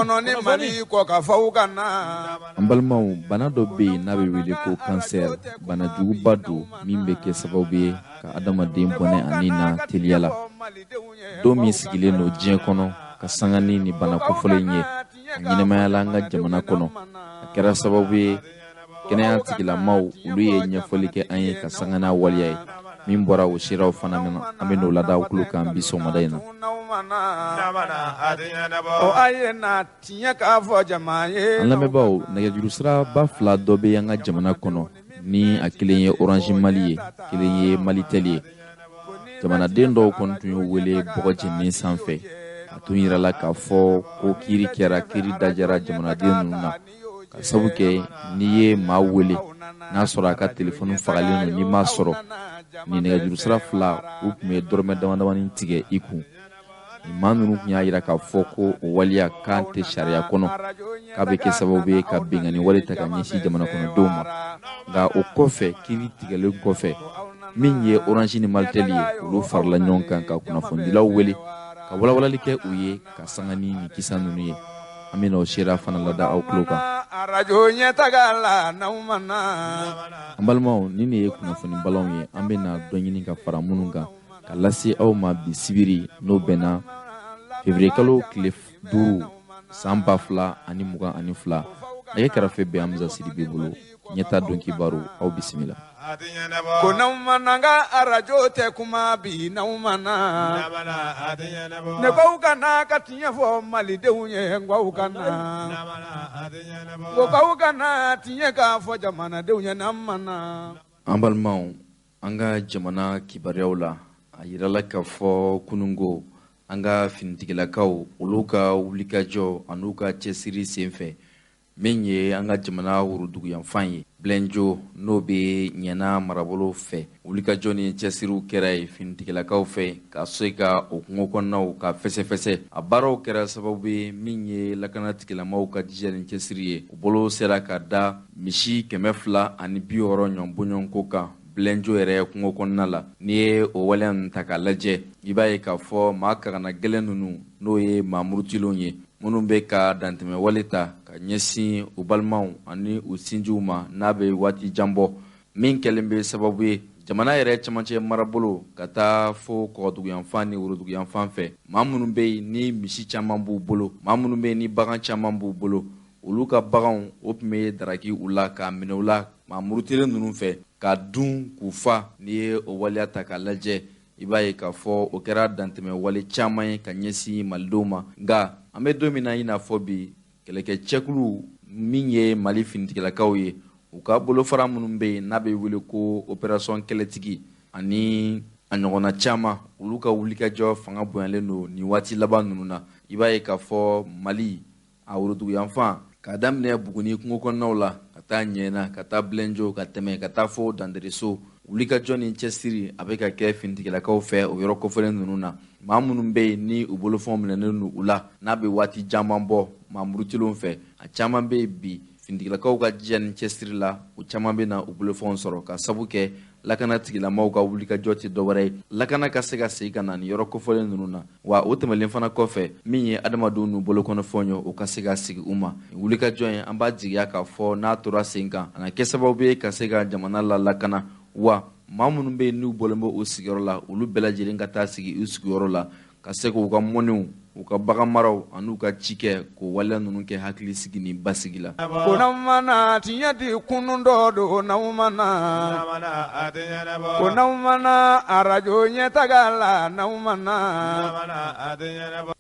kɔnɔ ni Mali kɔ ka faw ka na. An balimaw, bana dɔ bɛ yen n'a bɛ wele ko kansɛri. Bana juguba don min bɛ kɛ sababu ye ka adamaden bɔnɛ a ni na teliya la. Don min sigilen don diɲɛ kɔnɔ ka sanga ni nin bana kofɔlen ye, a ɲɛnamayala an ka jamana kɔnɔ. A kɛra sababu ye kɛnɛya tigilamaw olu ye ɲɛfɔli kɛ an ye ka sanga n'a waleya ye. Min bɔra o siraw fana min na, an bɛ n'o lada aw tulo kan bi sɔgɔmada in na. An lamɛnbaaw, nɛgɛjuru siraba fila dɔ bɛ an ka jamana kɔnɔ, ni a kelen ye Orange Mali ye, kelen ye Malitel ye. Jamanaden dɔw kɔni tun y'u wele bɔgɔ jeninen sanfɛ. A tun yirala k'a fɔ ko kiiri kɛra, kiiri dajara jamanaden ninnu na, ka sabu kɛ n'i ye maa wele n'a sɔrɔ a ka telefɔni fagalen don, n'i m'a sɔrɔ, nin nɛgɛjuru sira fila u tun bɛ dɔrɔmɛ damadamanin tigɛ i kun. Nin maa ninnu tun y'a yira k'a fɔ ko o waleya kan tɛ sariya kɔnɔ, k'a bɛ kɛ sababu ye ka binkanni wale ta ka ɲɛsin jamana kɔnɔdenw ma. Nka o kɔfɛ, kiiri tigɛlen kɔfɛ, min ye Orange ni Malitel ye, olu farala ɲɔgɔn kan ka kunnafonidilaw wele ka walawalali kɛ u ye ka sanga ni nin kisa ninnu ye. An bɛna o seereya fana lada aw tulo kan. Arajo ɲɛtaga la n'aw ma na. An balimaw, nin de ye kunnafoni balanw ye, an bɛna dɔ ɲini ka fara minnu kan ka lase aw ma bi sibiri, n'o bɛnna février kalo tile 5 san 2022. Nɛgɛ kɛrɛfɛ bɛ Hamza Sidibe bolo. Ɲɛta don kibaru, aw bisimila. Ko n'aw ma na ka arajo tɛ kuma bi n'aw ma na. Ne k'aw ka na ka tiɲɛ fɔ malidenw ye, n k'aw ka na. Ko k'aw ka na tiɲɛ k'a fɔ jamanadenw ye n'an ma na. An balimaw, an ka jamana kibaruyaw la, a yirala k'a fɔ kununko an ka finitigilakaw olu ka wulikajɔ an'u ka cɛsiri senfɛ, min ye an ka jamana woroduguyanfan ye, Bilenjo n'o bɛ Ɲɛna marabolo fɛ, wulikajɔ ni cɛsiriw kɛra yen finitigilakaw fɛ ka se ka o kungo kɔnɔnaw ka fɛsɛfɛsɛ. A baaraw kɛra sababu ye min ye lakana tigilamaw ka jija ni cɛsiri ye, u bolo sera ka da misi 260 ɲɔgɔn bɔɲɔgɔnko kan Bilenjo yɛrɛ kungo kɔnɔna la. N'i ye o waleya ninnu ta k'a lajɛ, i b'a ye k'a fɔ maa kagana gɛlɛn ninnu, n'o ye maa murutilenw ye, minnu bɛ ka dantɛmɛ wale ta ka ɲɛsin u balimaw ani u sinjiw ma n'a bɛ waati jan bɔ, min kɛlen bɛ sababu ye jamana yɛrɛ cɛmancɛ marabolo ka taa fo kɔgɔduguyanfan ni woroduguyanfan fɛ, maa minnu bɛ yen ni misi caman b'u bolo, maa minnu bɛ yen ni bagan caman b'u bolo, olu ka baganw o tun bɛ daraki u la k'a minɛ u la maa murutilen ninnu fɛ ka dun k'u fa. N'i ye o waleya ta k'a lajɛ, i b'a ye k'a fɔ o kɛra dantɛmɛ wale caman ye ka ɲɛsin malidenw ma. Nka an bɛ don min na i n'a fɔ bi, kɛlɛkɛcɛkulu min ye Mali finitigilakaw ye, u ka bolofara minnu bɛ yen n'a bɛ wele ko opération kɛlɛtigi ani a ɲɔgɔnna caman, olu ka wulikajɔ fanga bonyalen don nin waati laban ninnu na. I b'a ye k'a fɔ Mali a woroduguyanfan, k'a daminɛ Buguni kungo kɔnɔnaw la ka taa Ɲɛna, ka taa Bilenjo, ka tɛmɛ ka taa fo Dandereso, wulikajɔ ni cɛsiri a bɛ ka kɛ finitigilakaw fɛ o yɔrɔ kofɔlen ninnu na. Maa minnu bɛ yen ni u bolofɛnw minɛnen don u la n'a bɛ waati caman bɔ maa murutilenw fɛ, a caman bɛ yen bi finitigilakaw ka jija ni cɛsiri la, u caman bɛ na u bolofɛnw sɔrɔ, ka sabu kɛ lakana tigilamaw ka wulikajɔ tɛ dɔwɛrɛ ye lakana ka se ka segin ka na nin yɔrɔ kofɔlen ninnu na. Wa o tɛmɛlen fana kɔfɛ, min ye adamadenw n'u bolokɔnɔfɛnw ye, o ka se ka sigi u ma. Wulikajɔ in, an b'a jigiya k'a fɔ n'a tora sen kan, a na kɛ sababu ye ka se ka jamana la lakana, wa maa minnu bɛ yen n'u bɔlen bɛ u sigiyɔrɔ la, olu bɛɛ lajɛlen ka taa sigi u sigiyɔrɔ la ka se k'u ka mɔniw, u ka bagan maraw an'u ka ci kɛ, k'o waleya ninnu kɛ hakili sigi ni basigi la. Ko n'aw ma na tiɲɛ di kunun dɔ don, n'aw ma na. Ko n'aw ma na arajo ɲɛtaga la, n'aw ma na.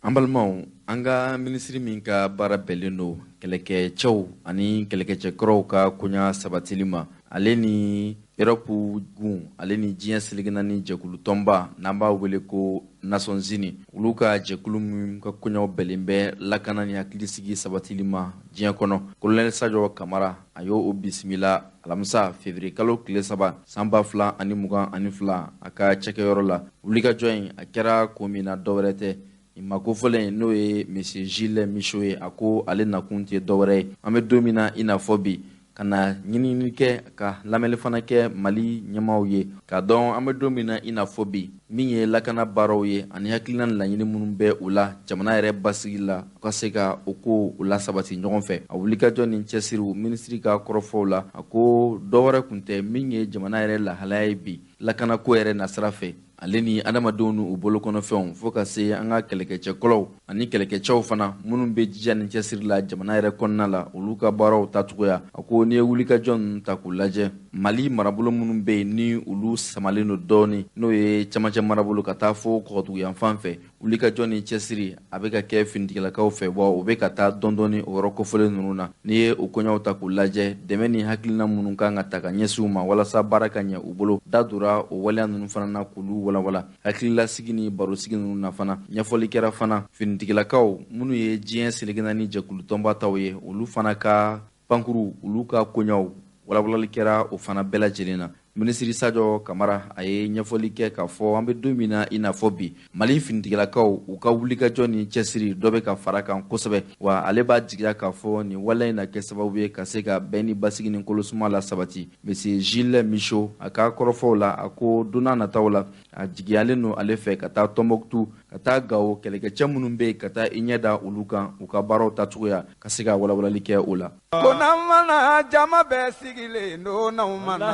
An balimaw, an ka minisiri min ka baara bɛnnen don kɛlɛkɛcɛw ani kɛlɛkɛcɛkɔrɔw ka koɲa sabatili ma, ale ni Europe gun, ale ni diɲɛ seleke naani jɛkulu tɔnba n'an b'a wele ko Nations Unies, olu ka jɛkulu min ka koɲaw bɛnnen bɛ lakana ni hakilisigi sabatili ma diɲɛ kɔnɔ, Colonel Sadio Kamara, a y'o bisimila alamisa février kalo tile 3 san 2022 a ka cakɛyɔrɔ la. Wulikajɔ in a kɛra ko min na, dɔwɛrɛ tɛ nin maa kofɔlen n'o ye Monsieur Gilles Michaud ye. A ko ale nakun tɛ dɔwɛrɛ ye an bɛ don min na i n'a fɔ bi, ka na ɲinini kɛ, ka lamɛnli fana kɛ Mali ɲɛmaaw ye, k'a dɔn an bɛ don min na i n'a fɔ bi Min ye lakana baaraw ye ani hakilina ni laɲini minnu bɛ u la jamana yɛrɛ basigi la, u ka se ka o ko u lasabati ɲɔgɔn fɛ. A wulikajɔ ni cɛsiriw, minisiri ka kɔrɔfɔw la, a ko dɔwɛrɛ kun tɛ min ye jamana yɛrɛ lahalaya ye bi lakanako yɛrɛ nasira fɛ, ale ni adamadenw n'u bolokɔnɔfɛnw, fo ka se an ka kɛlɛkɛcɛkɔlɔw ani kɛlɛkɛcɛw fana minnu bɛ jija ni cɛsiri la jamana yɛrɛ kɔnɔna la, olu ka baaraw tacogoya. A ko n'i ye wulikajɔ ninnu ta k'u lajɛ, Mali marabolo minnu bɛ yen ni olu samalen don dɔɔni, n'o ye camancɛ marabolo ka taa fo kɔgɔduguyanfan fɛ, wulikajɔ ni cɛsiri a bɛ ka kɛ finitigilakaw fɛ, wa u bɛ ka taa dɔɔni o yɔrɔ kofɔlen ninnu na. N'i ye o koɲɛw ta k'u lajɛ, dɛmɛ ni hakilina minnu kan ka ta ka ɲɛsin u ma walasa baara ka ɲɛ u bolo, da donna o waleya ninnu fana na k'olu walawala. Hakililasigi ni barosigi ninnu na fana, ɲɛfɔli kɛra fana finitigilakaw minnu ye diɲɛ seleke naani jɛkulu tɔnba taw ye, olu fana ka pankuru, olu ka koɲɛw walawalali kɛra o fana bɛɛ lajɛlen na. Minisiri Sajɔ Kamara a ye ɲɛfɔli kɛ k'a fɔ an bɛ don min na i n'a fɔ bi, Mali finitigilakaw u ka wulikajɔ ni cɛsiri dɔ bɛ ka fara kan kosɛbɛ, wa ale b'a jigiya k'a fɔ nin waleya in na kɛ sababu ye ka se ka bɛn ni basigi ni kolosuma la sabati. Monsieur Gilles Michaud a ka kɔrɔfɔw la, a ko don n'a nataw la, a jigiyalen don ale fɛ ka taa Tɔnbɔkutu, ka taa Gawo, kɛlɛkɛcɛ minnu bɛ yen, ka taa i ɲɛ da olu kan, u ka baaraw tacogoya ka se ka walawalali kɛ o la. Ko n'an mana jama bɛɛ sigilen don, n'anw mana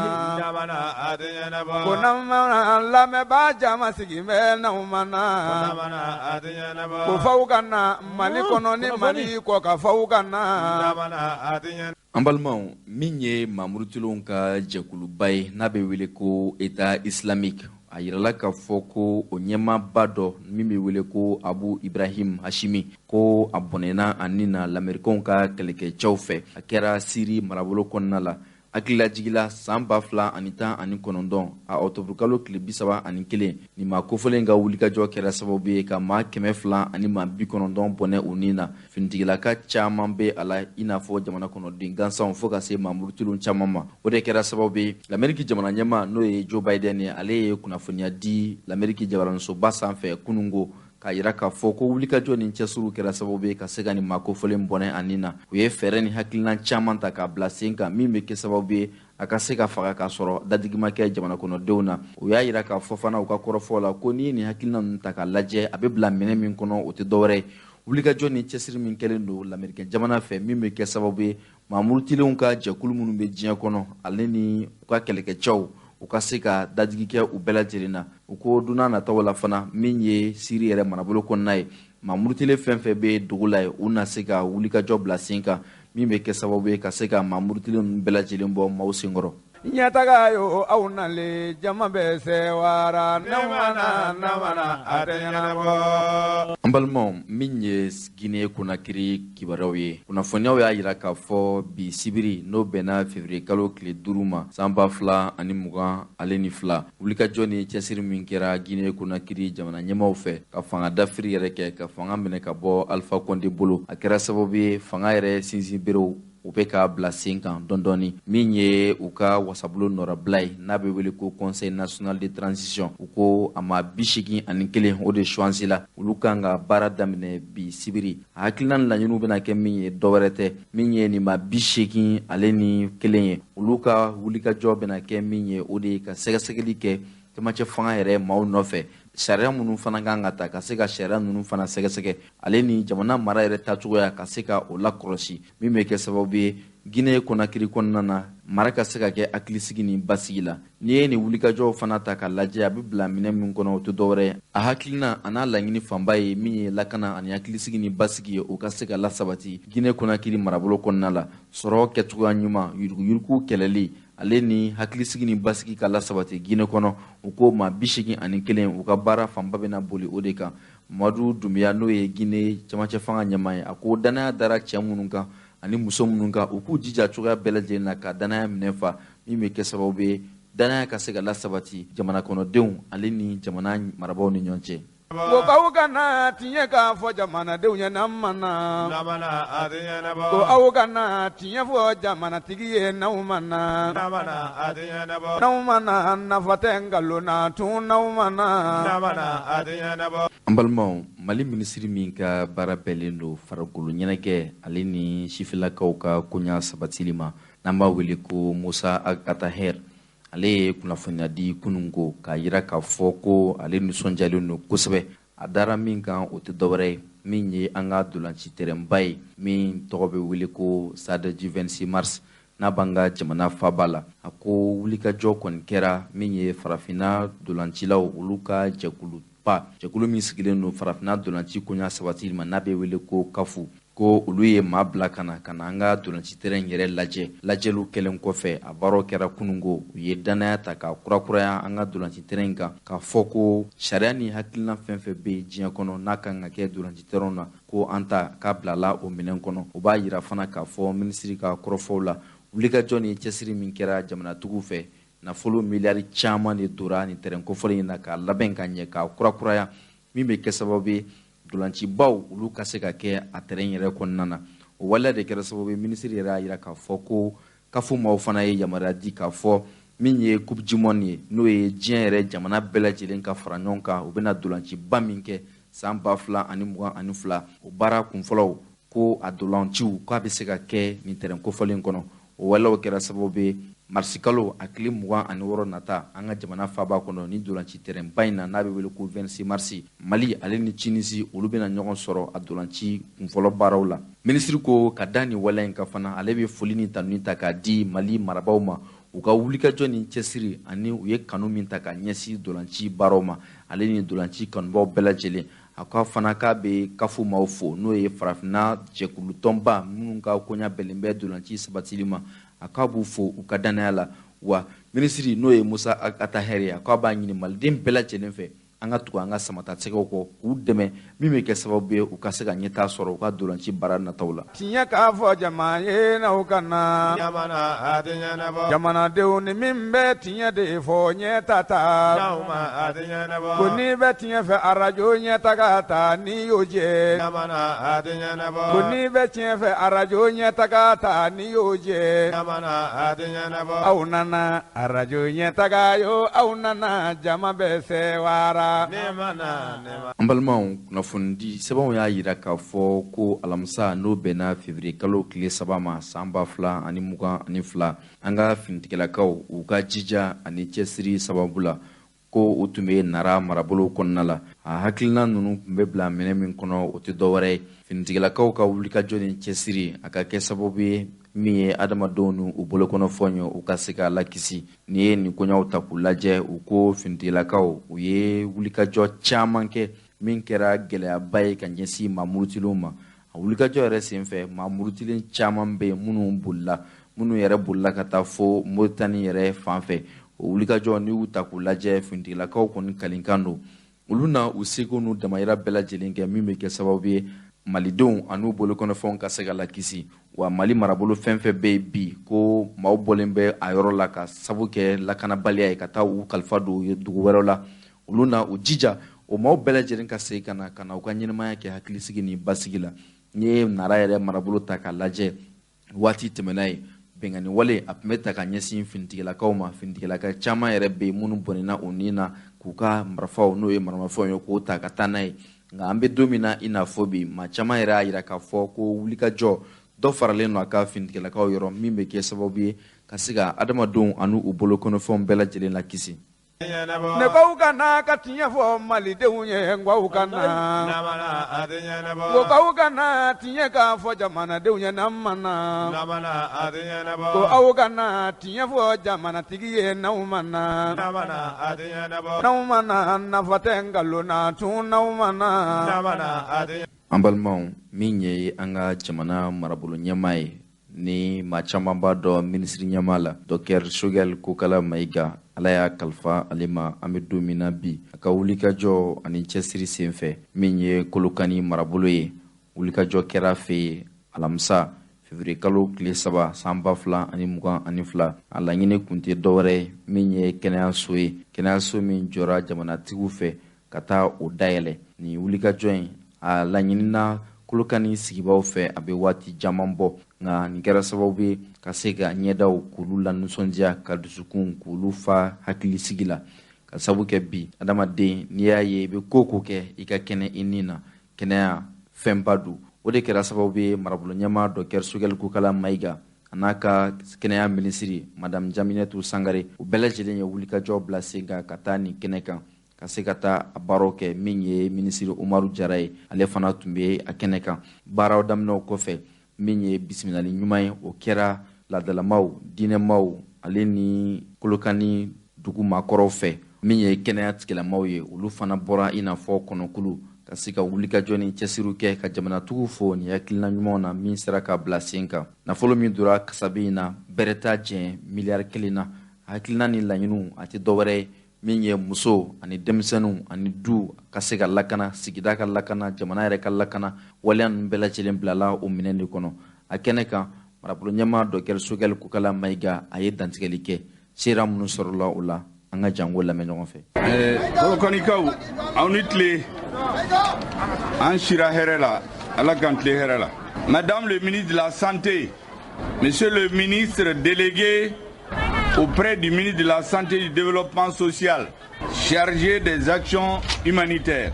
ko n'an mana lamɛnbaa jama sigilen bɛ, n'anw mana ko f'aw ka na Mali kɔnɔ ni Mali kɔ kan, f'aw ka na. An balimaw, min ye maamurutilenw ka jɛkuluba ye n'a bɛ wele ko État islamique, a yirala k'a fɔ ko o ɲɛmaaba dɔ min bɛ wele ko Abu Ibrahim Hashimi, ko a bɔnɛna a ni na lamɛrikɛnw ka kɛlɛkɛcɛw fɛ. A kɛra Siri marabolo kɔnɔna la. Hakililajigila, san 2019 a ɔtɔburukalo tile 31, nin maa kofɔlen ka wulikajɔ kɛra sababu ye ka maa 290 bɔnɛ u ni na. Finitigilaka caman bɛ a la, i n'a fɔ jamana kɔnɔden gansanw, fo ka se maa murutilenw caman ma. O de kɛra sababu ye Lameriki jamana ɲɛmaa, n'o ye Joe Biden ye, ale ye kunnafoniya di Lameriki jabaraninsoba sanfɛ kunungo k'a yira k'a fɔ ko wulikajɔ ni cɛsiriw kɛra sababu ye ka se ka nin maa kofɔlen bɔnɛ a ni na. U ye fɛɛrɛ ni hakilina caman ta k'a bila sen kan min bɛ kɛ sababu ye a ka se ka faga k'a sɔrɔ dadigi ma kɛ jamana kɔnɔdenw na. U y'a yira k'a fɔ fana u ka kɔrɔfɔw la ko n'i ye nin hakilina ninnu ta k'a lajɛ, a bɛ bila minɛ min kɔnɔ, o tɛ dɔwɛrɛ ye wulikajɔ ni cɛsiri min kɛlen don lamerikɛn jamana fɛ, min bɛ kɛ sababu ye maa murutilenw ka jɛkulu minnu bɛ diɲɛ kɔnɔ, ale ni u ka kɛlɛkɛcɛw, u ka se ka dadigi kɛ u bɛɛ lajɛlen na. U ko don n'a nataw la fana, min ye Siri yɛrɛ marabolo kɔnɔna ye, maa murutilen fɛn fɛn bɛ dugu la yen, u na se ka wulikajɔ bila sen kan min bɛ kɛ sababu ye ka se ka maa murutilen ninnu bɛɛ lajɛlen bɔ maaw senkɔrɔ. Ɲɛtaga yo, aw nalen, jama bɛ sɛwara, namana namana a tɛ ɲɛnabɔ. An balimaw, min ye Guinée Conakry kibaruyaw ye, kunnafoniyaw y'a yira k'a fɔ bi sibiri, n'o bɛnna février kalo tile 5 ma san 2022, wulikajɔ ni cɛsiri min kɛra Guinée Conakry jamana ɲɛmaaw fɛ ka fanga dafiri yɛrɛ kɛ, ka fanga minɛ ka bɔ Alpha Condé bolo, a kɛra sababu ye fanga yɛrɛ sinsin berew u bɛ ka bila sen kan dɔɔni dɔɔni. Min ye u ka wasabulon nɔrabila ye n'a bɛ wele ko Conseil national de transition, u ko a ma 81 o de choisi la, olu kan ka baara daminɛ bi sibiri. A hakilina ni laɲiniw bɛna kɛ min ye, dɔwɛrɛ tɛ, min ye nin ma 81 ye, olu ka wulikajɔ bɛna kɛ min ye, o de ye ka sɛgɛsɛgɛli kɛ cɛmancɛ fanga yɛrɛ maaw nɔfɛ, sariya minnu fana kan ka ta ka se ka sariya ninnu fana sɛgɛsɛgɛ, ale ni jamana mara yɛrɛ tacogoya ka se ka o lakɔlɔsi, min bɛ kɛ sababu ye Guinée Conakry kɔnɔna na mara ka se ka kɛ hakilisigi ni basigi la. N'i ye nin wulikajɔw fana ta k'a lajɛ, a bɛ bila minɛ min kɔnɔ, o tɛ dɔwɛrɛ ye, a hakilina a n'a laɲini fanba ye min ye lakana ani hakilisigi ni basigi ye, o ka se ka lasabati Guinée Conakry marabolo kɔnɔna la, sɔrɔ kɛcogoya ɲuman, yuruguyurugu kɛlɛli, ale ni hakilisigi ni basigi ka lasabati Guinée kɔnɔ. U ko maa 81, u ka baara fanba bɛna boli o de kan. Mamadu Dunbiya, n'o ye Guinée cɛmancɛ fanga ɲɛmaa ye, a ko danaya dara cɛ minnu kan ani muso minnu kan, u k'u jija cogoya bɛɛ lajɛlen na ka danaya minɛ fa, min bɛ kɛ sababu ye danaya ka se ka lasabati jamana kɔnɔdenw ale ni jamana marabaaw ni ɲɔgɔn cɛ. Ko aw kana tiɲɛ k'a fɔ jamanadenw ye, n'an mana ko aw kana tiɲɛ fɔ jamanatigi ye, n'aw mana n'aw mana nafa tɛ nkalon na tun, n'aw mana. An balimaw, Mali minisiri min ka baara bɛnnen don farikolo ɲɛnajɛ ale ni sifilakaw ka koɲa sabatili ma, n'an b'a wele ko Musa Ataher, Ale ye kunnafoniya di kununko k'a jira k'a fɔ ko ale nisɔndiyalen don kosɛbɛ. A dara min kan, o tɛ dɔwɛrɛ ye min ye an ka dolanci terrainba ye min tɔgɔ bɛ wele ko Stade du 26 mars, n'a b'an ka jamana faba la. A ko wulikajɔ kɔni kɛra min ye farafinna dolancilaw olu ka jɛkuluba, jɛkulu min sigilen don farafinna dolanci koɲa sabatili ma, n'a bɛ wele ko CAF, ko olu ye maa bila ka na ka na an ka dolanci terrain yɛrɛ lajɛ. Lajɛliw kɛlen kɔfɛ, a baaraw kɛra kununko, u ye dannaya ta k'a kurakuraya an ka dolanci terrain kan, k'a fɔ ko sariya ni hakilina fɛn fɛn bɛ yen diɲɛ kɔnɔ n'a kan ka kɛ dolanci terrain na, ko an ta k'a bilala o minɛn kɔnɔ. O b'a yira fana k'a fɔ minisiri ka kɔrɔfɔw la, wulikajɔ ni cɛsiri min kɛra jamanatigiw fɛ, nafolo miliyari caman de dora nin terrain kofɔlen in na k'a labɛn ka ɲɛ, k'a kurakuraya, min bɛ kɛ sababu ye dolancibaw olu ka se ka kɛ a terrain yɛrɛ kɔnɔna na. O waleya de kɛra sababu ye minisiri yɛrɛ y'a jira k'a fɔ ko CAF maaw fana ye yamaruya di k'a fɔ min ye Coupe du monde ye, n'o ye diɲɛ yɛrɛ jamana bɛɛ lajɛlen ka fara ɲɔgɔn kan, u bɛna dolanciba min kɛ san 2022, o baara kunfɔlɔw, ko a dolanciw k'a bɛ se ka kɛ nin terrain kofɔlen kɔnɔ. O waleyaw kɛra sababu ye marisikalo a tile 26 nata, an ka jamana faba kɔnɔ, ni dolanci terrainba in na n'a bɛ wele ko 26 mars, Mali ale ni Tunisie olu bɛna ɲɔgɔn sɔrɔ a dolanci kunfɔlɔ baaraw la. Minisiri ko ka da nin waleya in kan fana, ale bɛ foli ni tanuni ta k'a di Mali marabaaw ma, u ka wulikajɔ ni cɛsiri ani u ye kanu min ta ka ɲɛsin dolanci baaraw ma, ale ni dolanci kanubaw bɛɛ lajɛlen. A ko fana k'a bɛ CAF maaw fo, n'o ye farafinna jɛkulutɔnba minnu ka koɲa bɛnnen bɛ dolanci sabatili ma. A k'a b'u fo u ka dannaya la. Wa minisiri, n'o ye Musa Atahɛri ye, a k'a b'a ɲini maliden bɛɛ lajɛlen fɛ, an ka tugu an ka samatasɛgɛw kɔ k'u dɛmɛ, min bɛ kɛ sababu ye u ka se ka ɲɛtaa sɔrɔ u ka dolanci baara nataw la. Tiɲɛ k'a fɔ jama ye n'aw ka na, jamanadenw, ni min bɛ tiɲɛ de fɔ, ɲɛ ta ta ko n'i bɛ tiɲɛ fɛ, arajo ɲɛ ta n'i y'o jɛ, ko n'i bɛ tiɲɛ fɛ, arajo ɲɛ ta n'i y'o jɛ. Aw nana arajo ɲɛ taga yo, aw nana, jama bɛ sewara. An balimaw, kunnafonidi sɛbɛnw y'a jira k'a fɔ ko alamisa, n'o bɛnna février kalo tile 3 ma san 2022, an ka finitigilakaw u ka jija ani cɛsiri sababu la, ko u tun bɛ Nara marabolo kɔnɔna la. A hakilina ninnu tun bɛ bila minɛ min kɔnɔ, o tɛ dɔwɛrɛ ye finitigilakaw ka wulikajɔ ni cɛsiri a ka kɛ sababu ye min ye adamadenw n'u bolokɔnɔfɛnw ye, u ka se k'a lakisi. N'i ye nin koɲaw ta k'u lajɛ, u ko finitigilakaw u ye wulikajɔ caman kɛ min kɛra gɛlɛyaba ye ka ɲɛsin maa murutilenw ma. A wulikajɔ yɛrɛ senfɛ, maa murutilen caman bɛ yen minnu bolila, minnu yɛrɛ bolila ka taa fo Moritani yɛrɛ fan fɛ. O wulikajɔ, n'i y'u ta k'u lajɛ, finitigilakaw kɔni kalinkan don, olu na u seko n'u damayira bɛɛ lajɛlen kɛ min bɛ kɛ sababu ye malidenw an'u bolokɔnɔfɛnw ka se ka lakisi. Wa Mali marabolo fɛn fɛn bɛ yen bi ko maaw bɔlen bɛ a yɔrɔ la ka sabu kɛ lakanabaliya ye ka taa u kalifa don dugu wɛrɛw la, olu na u jija o maaw bɛɛ lajɛlen ka segin ka na u ka ɲɛnamaya kɛ hakilisigi ni basigi la. N'i ye Nara yɛrɛ marabolo ta k'a lajɛ, waati tɛmɛna ye bɛnkanni wale a tun bɛ ta ka ɲɛsin finitigilakaw ma. Finitigilaka caman yɛrɛ bɛ yen minnu bɔnɛna u ni na k'u ka marifaw, n'o ye maramafɛnw ye, k'o ta ka taa n'a ye. Nka an bɛ don min na i n'a fɔ bi, maa caman yɛrɛ y'a jira k'a fɔ ko wulikajɔ dɔ faralen don a ka finitigilakaw yɔrɔ, min bɛ kɛ sababu ye ka se ka adamadenw ani u bolokɔnɔfɛnw bɛɛ lajɛlen lakisi. Ne baw ka na ka tiɲɛ fɔ malidenw ye, n ka na ko aw ka na tiɲɛ k'a fɔ jamanadenw ye, n'an ma na ko aw ka na tiɲɛ fɔ jamanatigi ye, n'aw ma na, n'aw ma na, nafa tɛ nkalon na tun, n'aw ma na. An balimaw, min ye an ka jamana marabolo ɲɛmaa ye, ni maa caman b'a dɔn minisiri ɲɛmaa la, Docteur Choguel Kokala Mayiga, Ala y'a kalifa ale ma an bɛ don min na bi, a ka wulikajɔ ani cɛsiri senfɛ, min ye Kolokani marabolo ye, wulikajɔ kɛra fɛ yen alamisa février kalo tile 3 san 2022. A laɲini kun tɛ dɔwɛrɛ ye min ye kɛnɛyaso ye, kɛnɛyaso min jɔra jamanatigiw fɛ ka taa o dayɛlɛ. Nin wulikajɔ in, a laɲinina Kolokani sigibaw fɛ a bɛ waati caman bɔ, nka nin kɛra sababu ye ka se ka ɲɛdaw k'olu lanisɔndiya, ka dusukun k'olu fa hakilisigi la, ka sabu kɛ bi adamaden, n'i y'a ye i bɛ ko ko kɛ, i ka kɛnɛ i ni na, kɛnɛya fɛnba don. O de kɛra sababu ye marabolo ɲɛmaa Docteur Choguel Kokala Mayiga, a n'a ka kɛnɛya minisiri Madame Jaminɛtu Sangare, u bɛɛ lajɛlen ye wulikajɔ bila sen kan ka taa nin kɛnɛ kan ka se ka taa a baaraw kɛ. Min ye minisiri Umaru Jara ye, ale fana tun bɛ a kɛnɛ kan. Baaraw daminɛw kɔfɛ, min ye bisimilali ɲuman ye, o kɛra laadalamaw, diinɛmaw ale ni Kolokani dugu maakɔrɔw fɛ. Min ye kɛnɛya tigilamaw ye, olu fana bɔra i n'a fɔ kɔnɔkulu ka se ka wulikajɔ ni cɛsiriw kɛ ka jamanatigiw fo nin hakilina ɲumanw na min sera ka bila sen kan. Nafolo min donna kasabi in na, bɛrɛ t'a jɛn miliyari 1 na. Hakilina ni laɲiniw, a tɛ dɔwɛrɛ ye min ye muso ani denmisɛnninw ani du ka se ka lakana, sigida ka lakana, jamana yɛrɛ ka lakana. Waleya ninnu bɛɛ lajɛlen bilala o minɛn de kɔnɔ. A kɛnɛ kan, marabolo ɲɛmaa Dɔkitɛri Sogɛli Kokala Mayiga, a ye dantigɛli kɛ. Sera minnu sɔrɔla o la, an ka jango lamɛn ɲɔgɔn fɛ. Kolokanikaw, aw ni tile. An sira hɛrɛ la, Ala k'an tile hɛrɛ la. Madame le ministre de la Santé, Monsieur le ministre délégué auprès du ministre de la Santé et du Développement social, chargé des actions humanitaires,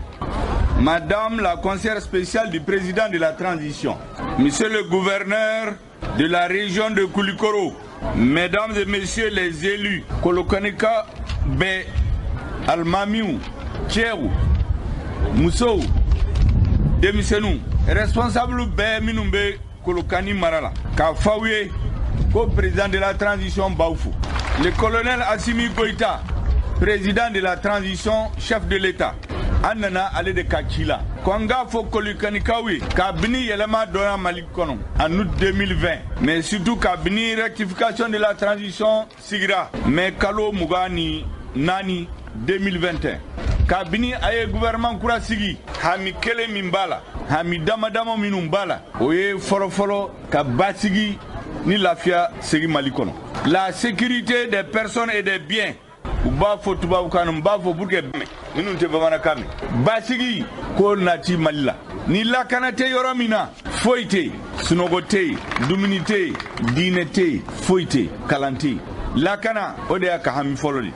Madame la conseillère spéciale du président de la transition, Monsieur le gouverneur de la région de Koulikoro, Mesdames et Messieurs les élus, Kolokanika bɛɛ, alimamiw, cɛw, musow, denmisɛnninw, responsable bɛɛ minnu bɛ Kolokani mara la, k'a fɔ aw ye ko président de la transition b'aw fo. Le colonel Assimi Goïta, président de la transition, chef de l'État, an nana ale de ka ci la ko an k'a fɔ Kolokanikaw ye, kabini yɛlɛma donna Mali kɔnɔ en août 2020, mais surtout kabini rectification de la transition sigira mai kalo 24 2021, kabini a ye gouvernement kura sigi, hami kelen min b'a la, hami dama dama minnu b'a la, o ye fɔlɔfɔlɔ ka basigi ni lafiya segi Mali kɔnɔ, la sécurité des personnes et des biens. U b'a fɔ tubabukan na, n b'a fɔ pour que minnu tɛ bamanankan mɛn, basigi ko nati Mali la. Ni lakana tɛ yɔrɔ min na, foyi tɛ yen, sunɔgɔ tɛ yen, dumuni tɛ yen, diinɛ tɛ yen, foyi tɛ yen, kalan tɛ yen. Lakana, o de y'a ka hami fɔlɔ de.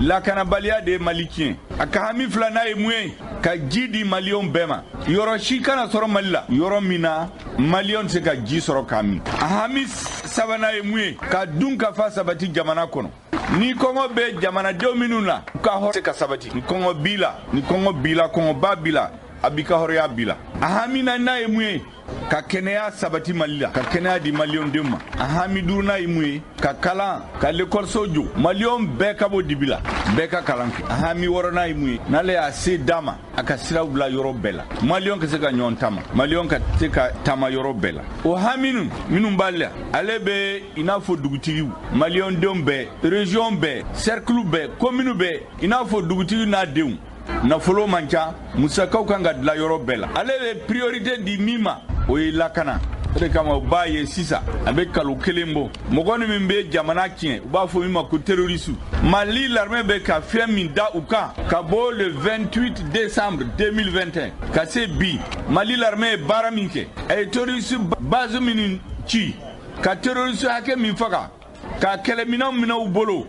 Lakanabaliya de ye Mali tiɲɛ. A ka hami filanan ye mun ye? Ka ji di Maliyɛnw bɛɛ ma. Yɔrɔ si kana sɔrɔ Mali la yɔrɔ min na Maliyɛnw tɛ se ka ji sɔrɔ k'a min. A hami sabanan ye mun ye? Ka dun ka fa sabati jamana kɔnɔ. Ni kɔngɔ bɛ jamanadenw minnu na, u ka hɔrɔn se ka sabati. Ni kɔngɔ b'i la, ni kɔngɔ b'i la, kɔngɔba b'i la, a b'i ka hɔrɔnya b'i la. A hami naaninan ye mun ye? Ka kɛnɛya sabati Mali la, ka kɛnɛya di Maliyɛnw denw ma. A hami duurunan ye mun ye? Ka kalan, ka lekɔliso jɔ, Maliyɛnw bɛɛ ka bɔ dibi la, bɛɛ ka kalan kɛ. A hami wɔɔrɔnan ye mun ye? N'ale y'a se d'a ma, a ka siraw bila yɔrɔ bɛɛ la, Maliyɛnw ka se ka ɲɔgɔn taama, Maliyɛnw ka se ka taama yɔrɔ bɛɛ la. O hami minnu b'ale la, ale bɛ i n'a fɔ dugutigiw, Maliyɛnw denw bɛɛ, région bɛɛ, cercle bɛɛ, commune bɛɛ, i n'a fɔ dugutigi n'a denw. Nafolo man ca, musakaw kan ka dilan yɔrɔ bɛɛ la. Ale bɛ priorité di min ma, o ye lakana. O de kama u b'a ye sisan, a bɛ kalo kelen bɔ, mɔgɔ ni min bɛ jamana tiɲɛ, u b'a fɔ min ma ko terroriste, Mali l'armée bɛ ka fɛn min da u kan ka bɔ le 28 décembre 2021 ka se bi, Mali l'armée ye baara min kɛ, a ye terroriste base minnu ci, ka terroriste hakɛ min faga, ka kɛlɛminɛnw minɛ u bolo,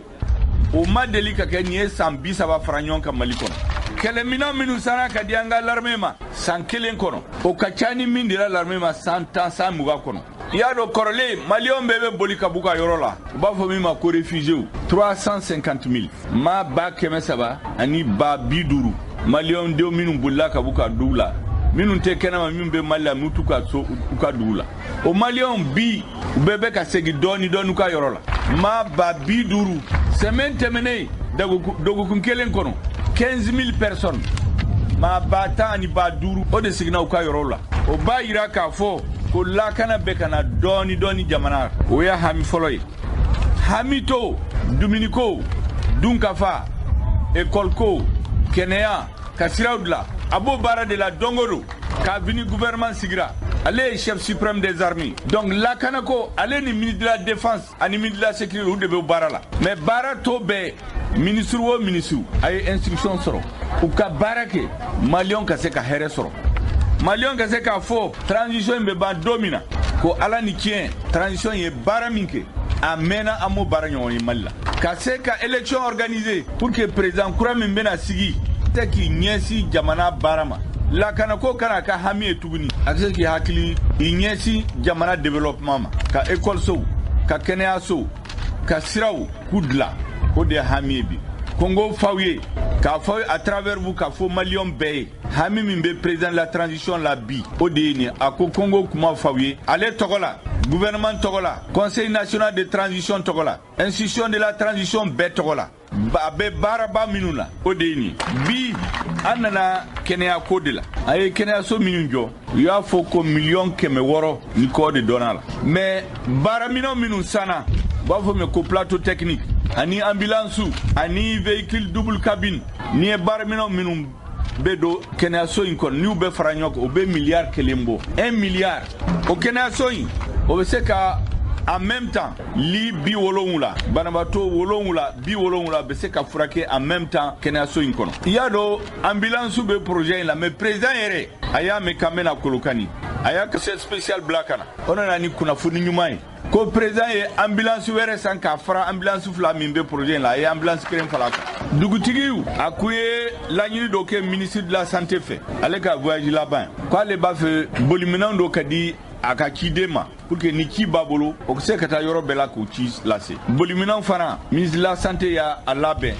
o ma deli ka kɛ nin ye san 30 fara ɲɔgɔn kan Mali kɔnɔ. Kɛlɛminɛn minnu sanna ka di an ka l'armée ma san kelen kɔnɔ, o ka ca ni min dira l'armée ma san 10, san 20 kɔnɔ. I y'a dɔn, kɔrɔlen Maliyɛnw bɛɛ bɛ boli ka b'u ka yɔrɔ la, u b'a fɔ min ma ko réfugiés, 350 000, maa 350 000 Maliyɛnw denw minnu bolila ka b'u ka dugu la, minnu tɛ kɛnɛma, minnu bɛ Mali la, minnu t'u ka so, u ka dugu la. O Maliyɛnw bi, u bɛɛ bɛ ka segin dɔɔni dɔɔni u ka yɔrɔ la, maa 50 000. Semaine tɛmɛnen, dɔgɔkun kelen kɔnɔ, 15 000 personnes, maa 10 005, o de seginna u ka yɔrɔw la. O b'a yira k'a fɔ ko lakana bɛ ka na dɔɔni dɔɔni jamana. O ye hami fɔlɔ ye. Hami to dumuniko, dunkafa, ekɔli ko, kɛnɛya, ka siraw dilan, a b'o baara de la don o don kabini gouvernement sigira. Ale ye chef suprême des armées, donc lakanako, ale ni ministre de la Défense ani ministre de la Sécurité, olu de bɛ baara la. Mais baara tɔ bɛɛ, ministre o ministre, a ye instruction sɔrɔ u ka baara kɛ, Maliyɛnw ka se ka hɛrɛ sɔrɔ, Maliyɛnw ka se k'a fɔ transition in bɛ ban don min na ko Ala ni tiɲɛ, transition ye baara min kɛ, a mɛnna, an m'o baara ɲɔgɔn ye Mali la. Ka se ka élection organiser pour que président kura min bɛna sigi tɛ k'i ɲɛsin jamana baara ma, lakanako kana ka hami ye tuguni, a bɛ se k'i hakili i ɲɛsin jamana développement ma, ka école sow, Ka kɛnɛyaso, ka siraw k'u dilan, o de ye hami ye bi. Ko n k'o f'aw ye, k'a fɔ à travers vous, k'a fɔ maliyɛn bɛɛ ye, hami min bɛ président de la transition la bi, o de ye nin. A ko ko n k'o kuma f'aw ye ale tɔgɔ la, gouvernement tɔgɔ la, Conseil national de transition tɔgɔ la, institution de la transition bɛɛ tɔgɔ la. A bɛ baaraba minnu na, o de ye nin. Bi an nana kɛnɛya ko de la. A ye kɛnɛyaso minnu jɔ, u y'a fɔ ko 600 miliyɔn ni kɔ de dɔnna la. Mais baaraminɛn minnu sanna, u b'a fɔ mais ko plateau technique ani ambulance ani véhicule double cabine, ni ye baaraminɛn minnu bɛ don kɛnɛyaso in kɔnɔ, n'u bɛ fara ɲɔgɔn kan, o bɛ 1 milliard bɔ, 1 milliard. O kɛnɛyaso in, o bɛ se ka en même temps lit 70, banabaatɔ 70, 70 bɛ se ka furakɛ en même temps kɛnɛyaso in kɔnɔ. I y'a dɔn, ambulance bɛ projet in la, mais président yɛrɛ a y'a mɛn k'an bɛna Kolokani, a y'a conseil spécial bila ka na. O nana ni kunnafoni ɲuman ye ko président ye ambulance wɛrɛ san k'a fara ambulance fila min bɛ projet in la, a ye ambulance kelen fara a kan. Dugutigiw a kun ye laɲini dɔ kɛ ministre de la Santé fɛ, ale ka voyage laban, k'ale b'a fɛ boliminɛn dɔ ka di a ka ciden ma pour que ni ci b'a bolo, o bɛ se ka taa yɔrɔ bɛɛ la k'o ci lase. Boliminɛn fana, ministre de la Santé y'a labɛn,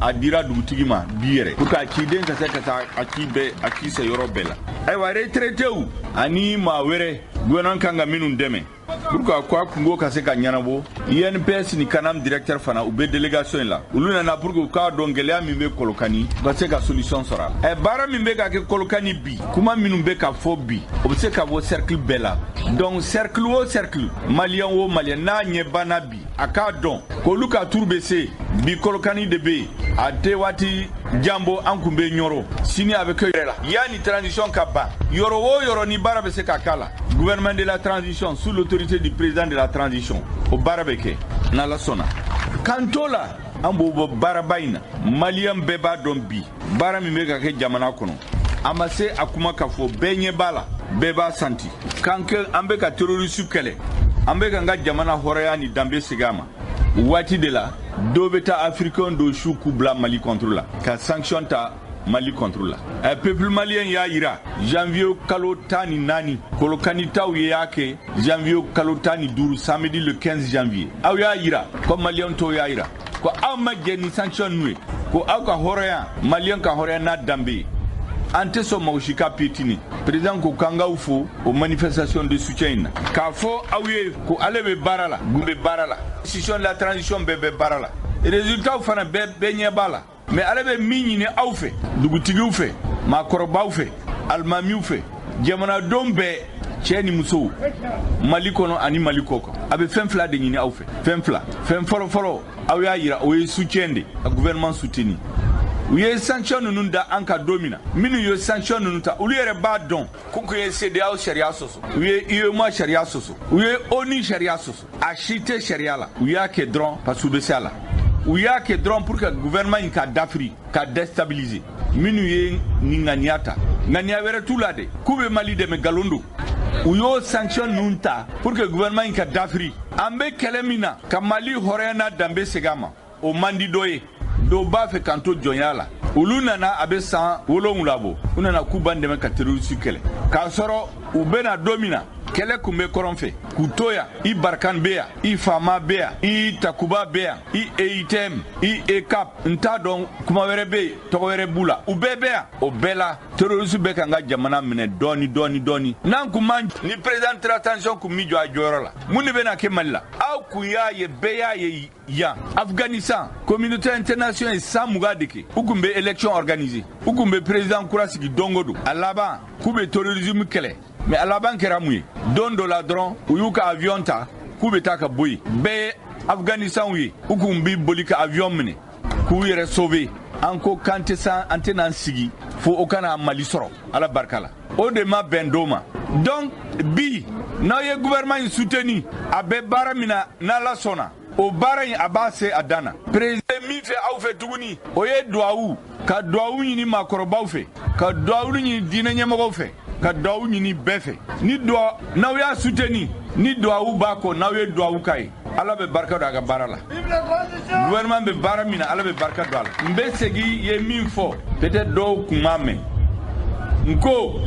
a dira dugutigi ma bi yɛrɛ pour que a ciden ka se ka taa a ci bɛɛ, a ci se yɔrɔ bɛɛ la. Ayiwa, retraitéw ani maa wɛrɛ, gouvernement kan ka minnu dɛmɛ pour que ko a kungo ka se ka ɲɛnabɔ, INPS ni CANAM directeur fana, u bɛ délégation in la. Olu nana pour que u k'a dɔn gɛlɛya min bɛ Kolokani, u ka se ka solution sɔrɔ a la. Ɛ, baara min bɛ ka kɛ Kolokani bi, kuma minnu bɛ ka fɔ bi, o bɛ se ka bɔ cercle bɛɛ la. Donc cercle o cercle, maliyɛn o maliyɛn n'a ɲɛ banna bi, a k'a dɔn k'olu ka tour bɛ se bi. Kolokani de bɛ yen, a tɛ waati jan bɔ an kun bɛ Ɲɔrɔ, sini a bɛ kɛ yɛrɛ la. Yanni transition ka ban, yɔrɔ o yɔrɔ ni baara bɛ se ka k'a la, gouvernement de la transition sous l'autorité du président de la transition, o baara bɛ kɛ n'Ala sɔnna. K'an to la, an b'o bɔ baaraba in na. Maliyɛn bɛɛ b'a dɔn bi, baara min bɛ ka kɛ jamana kɔnɔ, a ma se a kuma ka fɔ, bɛɛ ɲɛ b'a la, bɛɛ b'a santi k'an kɛ. An bɛ ka terroriste kɛlɛ, an bɛ k'an ka jamana hɔrɔnya ni danbe segin a ma. Waati de la, dɔw bɛ taa africain dɔw su k'u bila Mali contre la, ka sanction ta Mali contre la. Ɛ, peuple malien y'a yira janvier kalo 14, Kolokanitaw ye y'a kɛ janvier kalo 15, samedi le 15 janvier. Aw y'a yira ko maliyɛn tɔw y'a yira ko aw ma jɛ ni sanction ninnu ye, ko aw ka hɔrɔnya, maliyɛn ka hɔrɔnya n'a danbe ye, an tɛ sɔn mɔgɔ si ka piétiner. Président ko k'an k'aw fo o manifestation de soutien in na, k'a fɔ aw ye ko ale bɛ baara la, gun bɛ baara la, institution de la transition bɛɛ bɛ baara la, résultat fana bɛɛ bɛɛ ɲɛ b'a la. Mais ale bɛ min ɲini aw fɛ, dugutigiw fɛ, maakɔrɔbaw fɛ, alimamiw fɛ, jamanadenw bɛɛ, cɛ ni musow, Mali kɔnɔ ani Mali kɔ kan, a bɛ fɛn fila de ɲini aw fɛ, fɛn fila. Fɛn fɔlɔ fɔlɔ, aw y'a yira, o ye soutien de, ka gouvernement soutenir. U ye sanction ninnu da an ka don min na, minnu ye sanction ninnu ta, olu yɛrɛ b'a dɔn k'u kun ye CEDEAO sariya sɔsɔ, u ye UEMOA sariya sɔsɔ, u ye ONU sariya sɔsɔ. A si tɛ sariya la. U y'a kɛ dɔrɔn parce que u bɛ se a la. U y'a kɛ dɔrɔn pour que gouvernement in ka dafiri, ka déstabiliser. Minnu ye nin ŋaniya ta, ŋaniya wɛrɛ t'u la de k'u bɛ Mali dɛmɛ, nkalon don. U y'o sanction ninnu ta pour que gouvernement in ka dafiri. An bɛ kɛlɛ min na ka Mali hɔrɔnya n'a danbe segin a ma, o man di dɔ ye. Dɔw b'a fɛ k'an to jɔnya la. Olu nana, a bɛ san 7 bɔ, u nana k'u b'an dɛmɛ ka terroriste kɛlɛ, k'a sɔrɔ u bɛna don min na, kɛlɛ kun bɛ kɔrɔn fɛ k'u to yan. I Barkhane bɛ yan, i FAMa bɛ yan, i Takuba bɛ yan, i EUTM, i EUCAP, n t'a dɔn kuma wɛrɛ bɛ yen, tɔgɔ wɛrɛ b'u la, u bɛɛ bɛ yan. O bɛɛ la, terroriste bɛ k'an ka jamana minɛ dɔɔni dɔɔni dɔɔni. N'an kun man ni président de la transition kun mi jɔ a jɔyɔrɔ la, mun de bɛna kɛ Mali la? Aw kun y'a ye, bɛɛ y'a ye yan. Afghanistan, communauté internationale ye san 20 de kɛ, u kun bɛ élection organiser, u kun bɛ président kura sigi don o don. A laban k'u bɛ terrorisme kɛlɛ, mais a laban kɛra mun ye? Don dɔ la dɔrɔn, u y'u ka avion ta k'u bɛ taa ka bɔ yen. Bɛɛ ye Afghanistan ye, u kun bi boli ka avion minɛ k'u yɛrɛ sauver. An ko k'an tɛ san, an tɛna sigi fo o kana Mali sɔrɔ. Ala barika la, o de ma bɛn don ma. Donc bi, n'aw ye gouvernement in soutenir, a bɛ baara min na, n'Ala sɔnna, o baara in a b'a se a dan na. Président min fɛ aw fɛ tuguni, o ye duwawu, ka duwawu ɲini maakɔrɔbaw fɛ, ka duwawu ɲini diinɛ ɲɛmɔgɔw fɛ, ka duwawu ɲini bɛɛ fɛ. Ni duwa n'aw y'a soutenir, ni duwawu b'a kɔ, n'aw ye duwawu k'a ye, Ala bɛ barika don a ka baara la. Gouvernement bɛ baara min na, Ala bɛ barika don a la. N bɛ segin ye min fɔ, peut-être dɔw kun m'a mɛn. N ko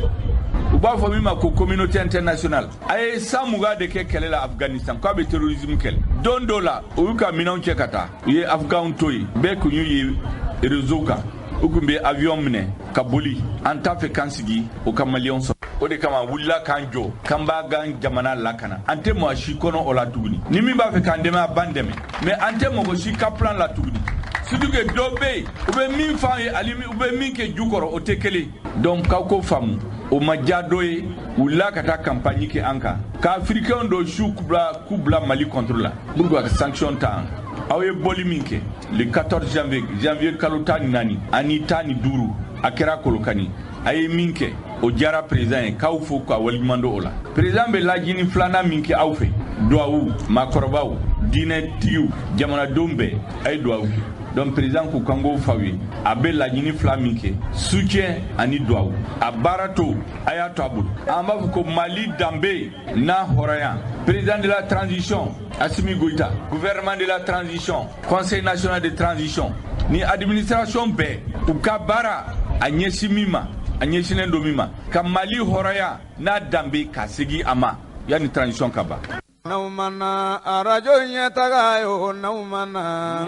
u B'a fɔ min ma ko communauté internationale. A ye san 20 de kɛ kɛlɛ la Afghanistan k'a bɛ terrorisme kɛlɛ. Don dɔ la, u y'u ka minɛnw cɛ ka taa, u ye Afghanw to yen. Bɛɛ kun y'u ye réseau kan, u kun bɛ avion minɛ ka boli. An t'a fɛ k'an sigi o ka Maliyɛnw sɔrɔ. O de kama wulila k'an jɔ k'an b'a gan jamana lakana. An tɛ mɔgɔ si kɔnɔ o la tuguni. Ni min b'a fɛ k'an dɛmɛ, a b'an dɛmɛ, mais an tɛ mɔgɔ si ka plan la tuguni, surtout que dɔ bɛ yen, u bɛ min f'an ye ani u bɛ min kɛ ju kɔrɔ, o tɛ kelen. Donc k'aw ko faamu, o ma diya dɔ ye, wulila ka taa campagne kɛ an kan ka Africain dɔ su k'u bila Mali contre la pour que ka sanction ta an kan. Aw ye bɔli min kɛ le 14 janvier, janvier kalo 14 ani 15, a kɛra Kolokani, a ye min kɛ, o diyara président ye, k'aw fo ka waleɲuman dɔn o la. Président bɛ laɲini filanan min kɛ aw fɛ, duwawu, maakɔrɔbaw, diinɛtigiw, jamanadenw bɛɛ, a ye duwawu kɛ. Donc président ko k'an k'o f'aw ye, a bɛ laɲini fila min kɛ, soutien ani duwawu, a baara to a y'a to a bolo. An b'a fɔ ko Mali danbe n'a hɔrɔnya, président de la transition Assimi Goïta, gouvernement de la transition, conseil national de transition ni administration bɛɛ, u ka baara a ɲɛsin min ma, a ɲɛsinnen don min ma, ka Mali hɔrɔnya n'a danbe ka segin a ma yanni transition ka ban. N'aw mana arajo ɲɛtaga ye o, n'aw mana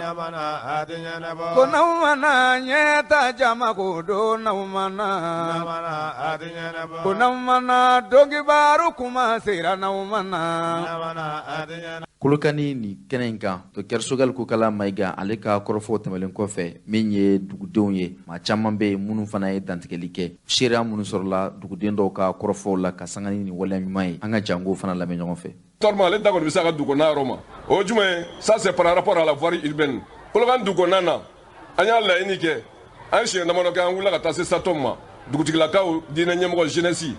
ko n'aw mana ɲɛta jama ko don, n'aw mana ko n'aw mana donkibaru kuma sera, n'aw mana. Kolokani nin kɛnɛ in kan, Docteur Choguel Kokalla Maïga, ale ka kɔrɔfɔw tɛmɛlen kɔfɛ, min ye dugudenw ye, maa caman bɛ yen minnu fana ye dantigɛli kɛ, seereya minnu sɔrɔla duguden dɔw ka kɔrɔfɔw la ka sanga ni nin waleya ɲuman ye, an ka jango fana lamɛn ɲɔgɔn fɛ. Tɔrɔma ale da kɔni bɛ se a ka dugu kɔnɔna yɔrɔ ma. O ye jumɛn ye? Ça, c'est par rapport à la voirie urbaine. Kolokani dugu kɔnɔna na, an y'a laɲini kɛ, an ye siɲɛ damadɔ kɛ, an wulila ka taa se SATOM ma, dugutigilakaw, diinɛ ɲɛmɔgɔ, jeunesse.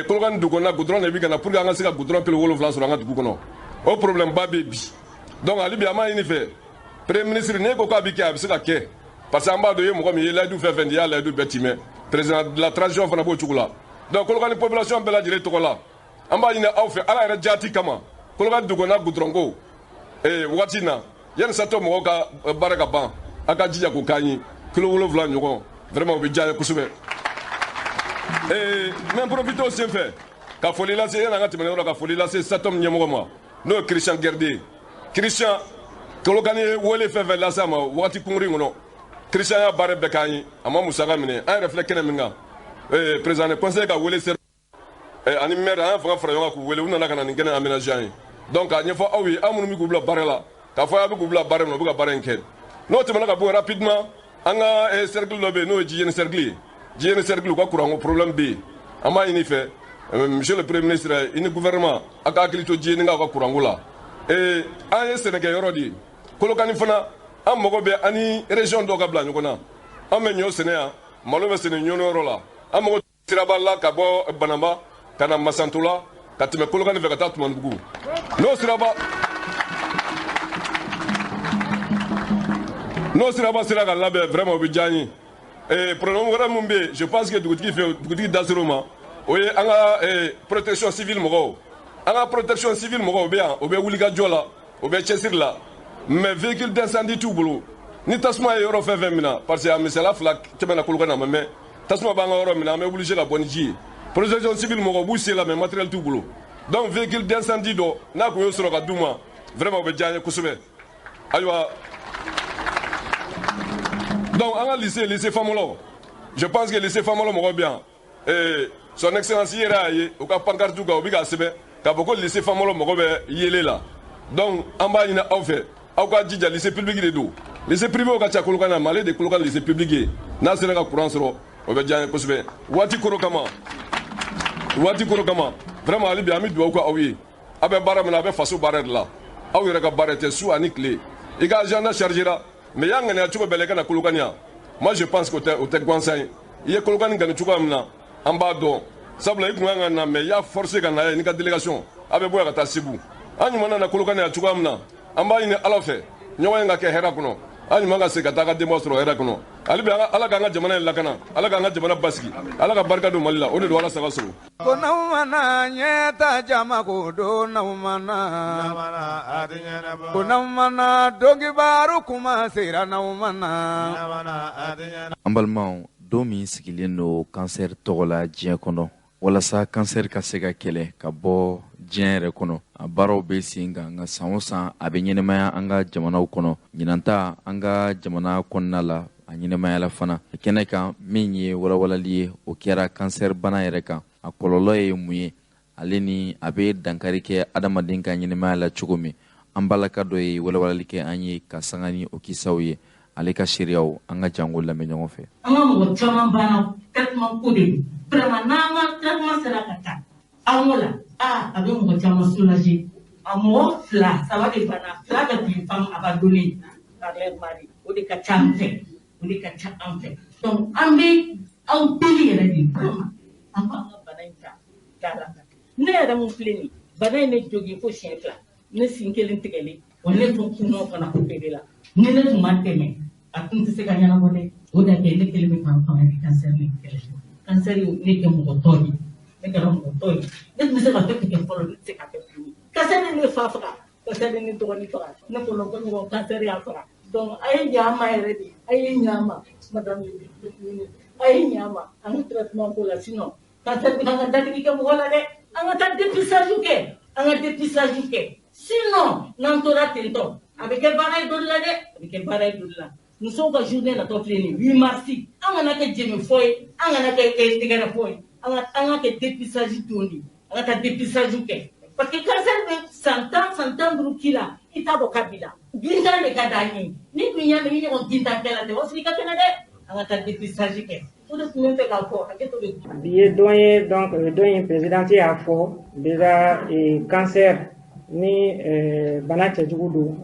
Kolokani dugu kɔnɔna, goudron de bɛ ka na pour que an ka se ka goudron kilo 7 sɔrɔ an ka dugu kɔnɔ. O problème ba bɛ bi. Donc hali bi an b'a ɲini fɛ, premier ministre, n'e ko k'a bɛ kɛ, a bɛ se ka kɛ, parce que an b'a dɔn i ye mɔgɔ min ye layidu fɛn fɛn di, i y'a layidu bɛɛ timɛ. Président de la transition fana b'o cogo la. Donc Kolokani population bɛɛ lajɛlen tɔgɔ la, an b'a ɲini aw fɛ, Ala yɛrɛ jaati kama, Kolokani dugu kɔnɔna goudron ko waati in na, yanni SATOM mɔgɔw ka baara ka ban, a ka jija k'o k'an ye, kilo 7 ɲɔgɔn, vraiment o bɛ diya n ye kosɛbɛ. N bɛ profiter o sen fɛ ka foli lase, yanni an ka tɛmɛ yɔrɔ, ka foli lase SATOM ɲɛmɔgɔ ma, n'o ye Christian Guerde ye. Christian, Kolokani ye wele fɛn fɛn lase a ma wagati kunkurunin kɔnɔ, Christian y'a baara bɛɛ k'an ye, a ma musaka minɛ. An yɛrɛ filɛ kɛnɛ min kan, président de conseil ka wele sera ani maire, an y'a fanga fara ɲɔgɔn kan k'u wele, u nana ka na nin kɛnɛ aménager an ye. Donc k'a ɲɛfɔ aw ye, aw minnu bɛ k'u bila baara la, k'a fɔ aw bɛ k'u bila baara min na, u bɛ ka baara in kɛ. N'o tɛmɛna ka bɔ yen, rapidement, an ka cercle dɔ bɛ yen, n'o ye Jijeni cercle ye. Jijeni cercle, u ka courant ko problème bɛ yen. An b'a ɲini fɛ, monsieur le premier ministre, i ni gouvernement, a ka hakili to Jijeni ka courant ko la. An ye sɛnɛkɛyɔrɔ de ye Kolokani fana, an mago bɛ an ni région dɔw ka bila ɲɔgɔn na. An bɛ ɲɔ sɛnɛ yan, malo bɛ sɛnɛ ɲɔnɔ yɔrɔ la. An mago siraba la ka bɔ Banamba ka na Masantola, ka tɛmɛ Kolokani fɛ ka taa Tumanibugu. N'o siraba sera ka labɛn, vraiment o bɛ diya an ye. Problème wɛrɛ min bɛ yen, je pense que dugutigi fɛ, dugutigi da ser'o ma, o ye an ka protection civile mɔgɔw. An ka protection civile mɔgɔw bɛ yan, o bɛ wulikajɔ la, o bɛ cɛsiri la, mais véhicule d'incendie t'u bolo. Ni tasuma ye yɔrɔ fɛn fɛn minɛ, parce que a misaliya fila tɛmɛna Kolokani, a ma mɛn, tasuma b'an ka yɔrɔ min na, an bɛ obligé ka bɔ ni ji ye. Protection civile mɔgɔw b'u se la, mais matériel t'u bolo. Donc véhicule d'incendie dɔ n'a kun y'o sɔrɔ ka d'u ma, vraiment o bɛ diya an ye kosɛbɛ. Ayiwa, donc an ka lycée Famɔlɔ, je pense que lycée Famɔlɔ mɔgɔw bɛ yan. Son excellence yɛrɛ y'a ye u ka pancarte kan, u bɛ k'a sɛbɛn k'a fɔ ko lycée Famɔlɔ mɔgɔ bɛ yelen la. Donc an b'a ɲini aw fɛ, aw ka jija, lycée public de don. Lycée privé ka ca Kolokani na, mais ale de Kolokani lycée public ye. N'a sera ka courant sɔrɔ, o bɛ diya an ye kosɛbɛ. Waati koro kama, vraiment hali bi an bɛ dugawu kɛ aw ye. Aw bɛ baara min na, a bɛ faso baara de la, aw yɛrɛ ka baara tɛ. Su ani tile, i ka agenda chargera, mais i y'a ŋaniya cogo bɛɛ la i ka na Kolokani yan. Moi, je pense que o tɛ gansan ye. I ye Kolokani gani cogoya min na, an b'a dɔn, sabula i kun kan ka na, mais i y'a forcé ka na ye n'i ka délégation, a bɛ bɔ yan ka taa Segu. An ɲuman nana Kolokani yan cogoya min na, an b'a ɲini Ala fɛ, ɲɔgɔn ye ka kɛ hɛrɛ kɔnɔ, an ɲuman ka segin ka taa ka denbaw sɔrɔ hɛrɛ kɔnɔ. Hali bi, Ala k'an ka jamana in lakana, Ala k'an ka jamana basigi, Ala ka barika don Mali la. O de don. Ala saga sago. Ko n'aw mana ɲɛta jama ko don, n'aw mana ko n'aw mana donkibaru kuma sera, n'aw mana. An balimaw, don min sigilen don kansɛri tɔgɔ la diɲɛ kɔnɔ. Walasa kansɛri ka se ka kɛlɛ ka bɔ diɲɛ yɛrɛ kɔnɔ, a baaraw bɛ sen kan, nka san o san a bɛ ɲɛnɛmaya an ka jamanaw kɔnɔ. Ɲinanta an ka jamana kɔnɔna la, a ɲɛnɛmayala fana kɛnɛ kan. Min ye walawalali ye, o kɛra kansɛri bana yɛrɛ kan, a kɔlɔlɔ ye mun ye, ale ni a bɛ dankari kɛ adamaden ka ɲɛnɛmaya la cogo min. An balaka dɔ ye walawalali kɛ an ye ka sanga ni o kisaw ye, ale ka seereyaw, an ka jango lamɛn ɲɔgɔn fɛ. An ka mɔgɔ caman banna traitement ko de don. Vraiment, n'an ka traitement sera ka ta an la, a bɛ mɔgɔ caman soulager. A mɔgɔ fila saba de banna, fila bɛɛ tun ye femme abandonnée par leur mari. O de ka ca an fɛ, o de ka ca an fɛ. Donc an bɛ aw deli yɛrɛ de, vraiment, an k'an ka bana in ta da la. Ne yɛrɛ mun filɛ nin ye, bana in ne jogin fo siɲɛ 2, ne sin kelen tigɛlen o, ne tun kunnaw fana opéré la. Ni ne tun ma tɛmɛ, a tun tɛ se ka ɲɛnabɔ dɛ. O de kɛ ne kelen bɛ k'an fanga ni kansɛri ni kɛlɛ. Kansɛri ne kɛ mɔgɔ tɔ ye, ne kɛra mɔgɔ tɔ ye. Ne tun bɛ se ka fɛn kɛ fɔlɔ, ne tɛ se ka kɛ tuguni. Kansɛri ne fa faga, kansɛri ne dɔgɔnin faga, ne kɔnɔ ko ɲɔgɔn kansɛri y'a faga. Donc a ye ɲa an ma yɛrɛ de, a ye ɲa an ma, madame le ministre, a ye ɲa an ma an ka traitement ko la, sinon kansɛri bɛ kan ka dadigi kɛ mɔgɔ la dɛ. An ka taa dépistage kɛ, an ka dépistage kɛ, sinon n'an tora ten tɔ, a bɛ kɛ baara ye dɔ la dɛ, a bɛ kɛ baara ye dɔ la. Musow ka journée natɔ filɛ nin ye 8 mars, an kana kɛ jɛmɛ fɔ ye, an kana kɛ tɛgɛrɛ fɔ ye, an ka kɛ dépistage don de, an ka taa dépistage kɛ, parce que cancer bɛ san 10, san 15 k'i la, i t'a dɔn k'a b'i la. Gintan de ka d'an ye, ni dun y'a mɛn i ɲɔgɔn gintan kɛla tɛ, o sigi ka kɛnɛ dɛ. An ka taa dépistage kɛ, o de tun bɛ fɛ k'a fɔ, hakɛ to bɛ. Bi ye don ye, donc don in présidente y'a fɔ déjà, cancer ni bana cɛjugu don,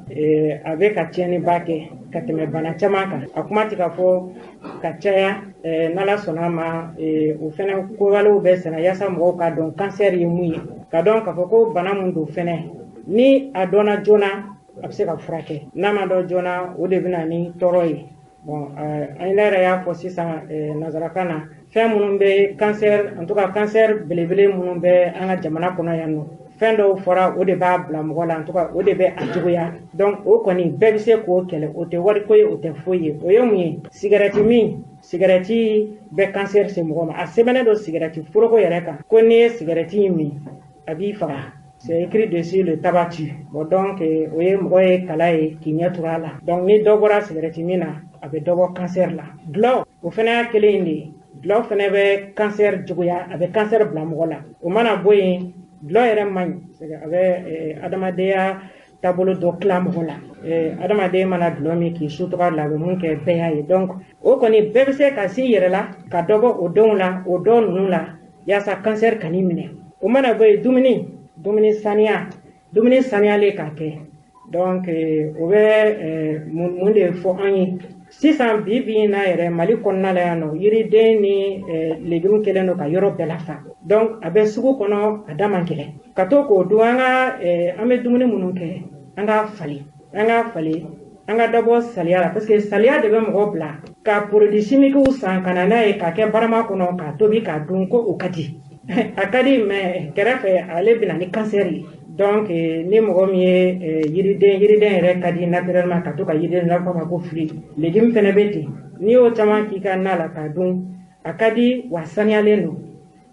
a bɛ ka tiɲɛniba kɛ ka tɛmɛ bana caman kan. A kuma tɛ ka fɔ ka caya, n'Ala sɔnna a ma, o fɛnɛ kowalew bɛ senna yaasa mɔgɔw k'a dɔn cancer ye mun ye, ka dɔn k'a fɔ ko bana mun don fɛnɛ, ni a dɔnna joona, a bɛ se ka furakɛ, n'a ma dɔn joona, o de bɛ na ni tɔɔrɔ ye. Bon, an yɛrɛ y'a fɔ sisan nanzarakan na, fɛn minnu bɛ cancer, en tout cas cancer belebele minnu bɛ an ka jamana kɔnɔ yan nɔ, fɛn dɔw fɔra, o de b'a bila mɔgɔ la, en tout cas o de bɛ a juguya. Donc o kɔni bɛɛ bɛ se k'o kɛlɛ, o tɛ wariko ye, o tɛ foyi ye. O ye mun ye? Sigɛrɛti min, sigɛrɛti bɛ cancer se mɔgɔ ma. A sɛbɛnnen don sigɛrɛti foroko yɛrɛ kan ko n'i ye sigɛrɛti in min, a b'i faga. C'est écrit dessus: le tabac tue. Bon, donc o ye mɔgɔ ye kala ye k'i ɲɛ turu a la. Donc ni dɔ bɔra sigɛrɛti min na, a bɛ dɔ bɔ cancer la. Dulɔ, o fana y'a kelen in de ye. Dulɔ fana bɛ cancer juguya, a bɛ cancer bila mɔgɔ la. O mana bɔ yen, dulɔ yɛrɛ man ɲi, a bɛ adamadenya taabolo dɔ tila mɔgɔ la. Adamaden mana dulɔ min k'i su tɔgɔ la, a bɛ mun kɛ, bɛɛ y'a ye. Donc o kɔni bɛɛ bɛ se ka s'i yɛrɛ la ka dɔ bɔ o denw la, o dɔ ninnu la, yaasa cancer kan'i minɛ. O mana bɔ yen, dumuni saniya, dumuni saniyalen ka kɛ. Donc o bɛ mun de fɔ an ye sisan? Bi bi in na yɛrɛ, Mali kɔnɔna la yan nɔ, yiriden ni légume kɛlen don ka yɔrɔ bɛɛ lafa. Donc a bɛ sugu kɔnɔ, a da man gɛlɛn ka to k'o dun. An ka an bɛ dumuni minnu kɛ, an k'a falen, an k'a falen, an ka dɔ bɔ saliya la, parce que saliya de bɛ mɔgɔ bila ka produit chimique san ka na n'a ye k'a kɛ barama kɔnɔ k'a tobi k'a dun, ko o ka di. A ka di, mais kɛrɛfɛ ale bɛ na ni cancer ye. Donc ni mɔgɔ min ye yiriden, yiriden yɛrɛ ka di naturellement, ka to ka yiriden, n'a fɔ a ma ko fruit, légume fɛnɛ bɛ ten, n'i y'o caman k'i ka na la k'a dun, a ka di wa saniyalen don.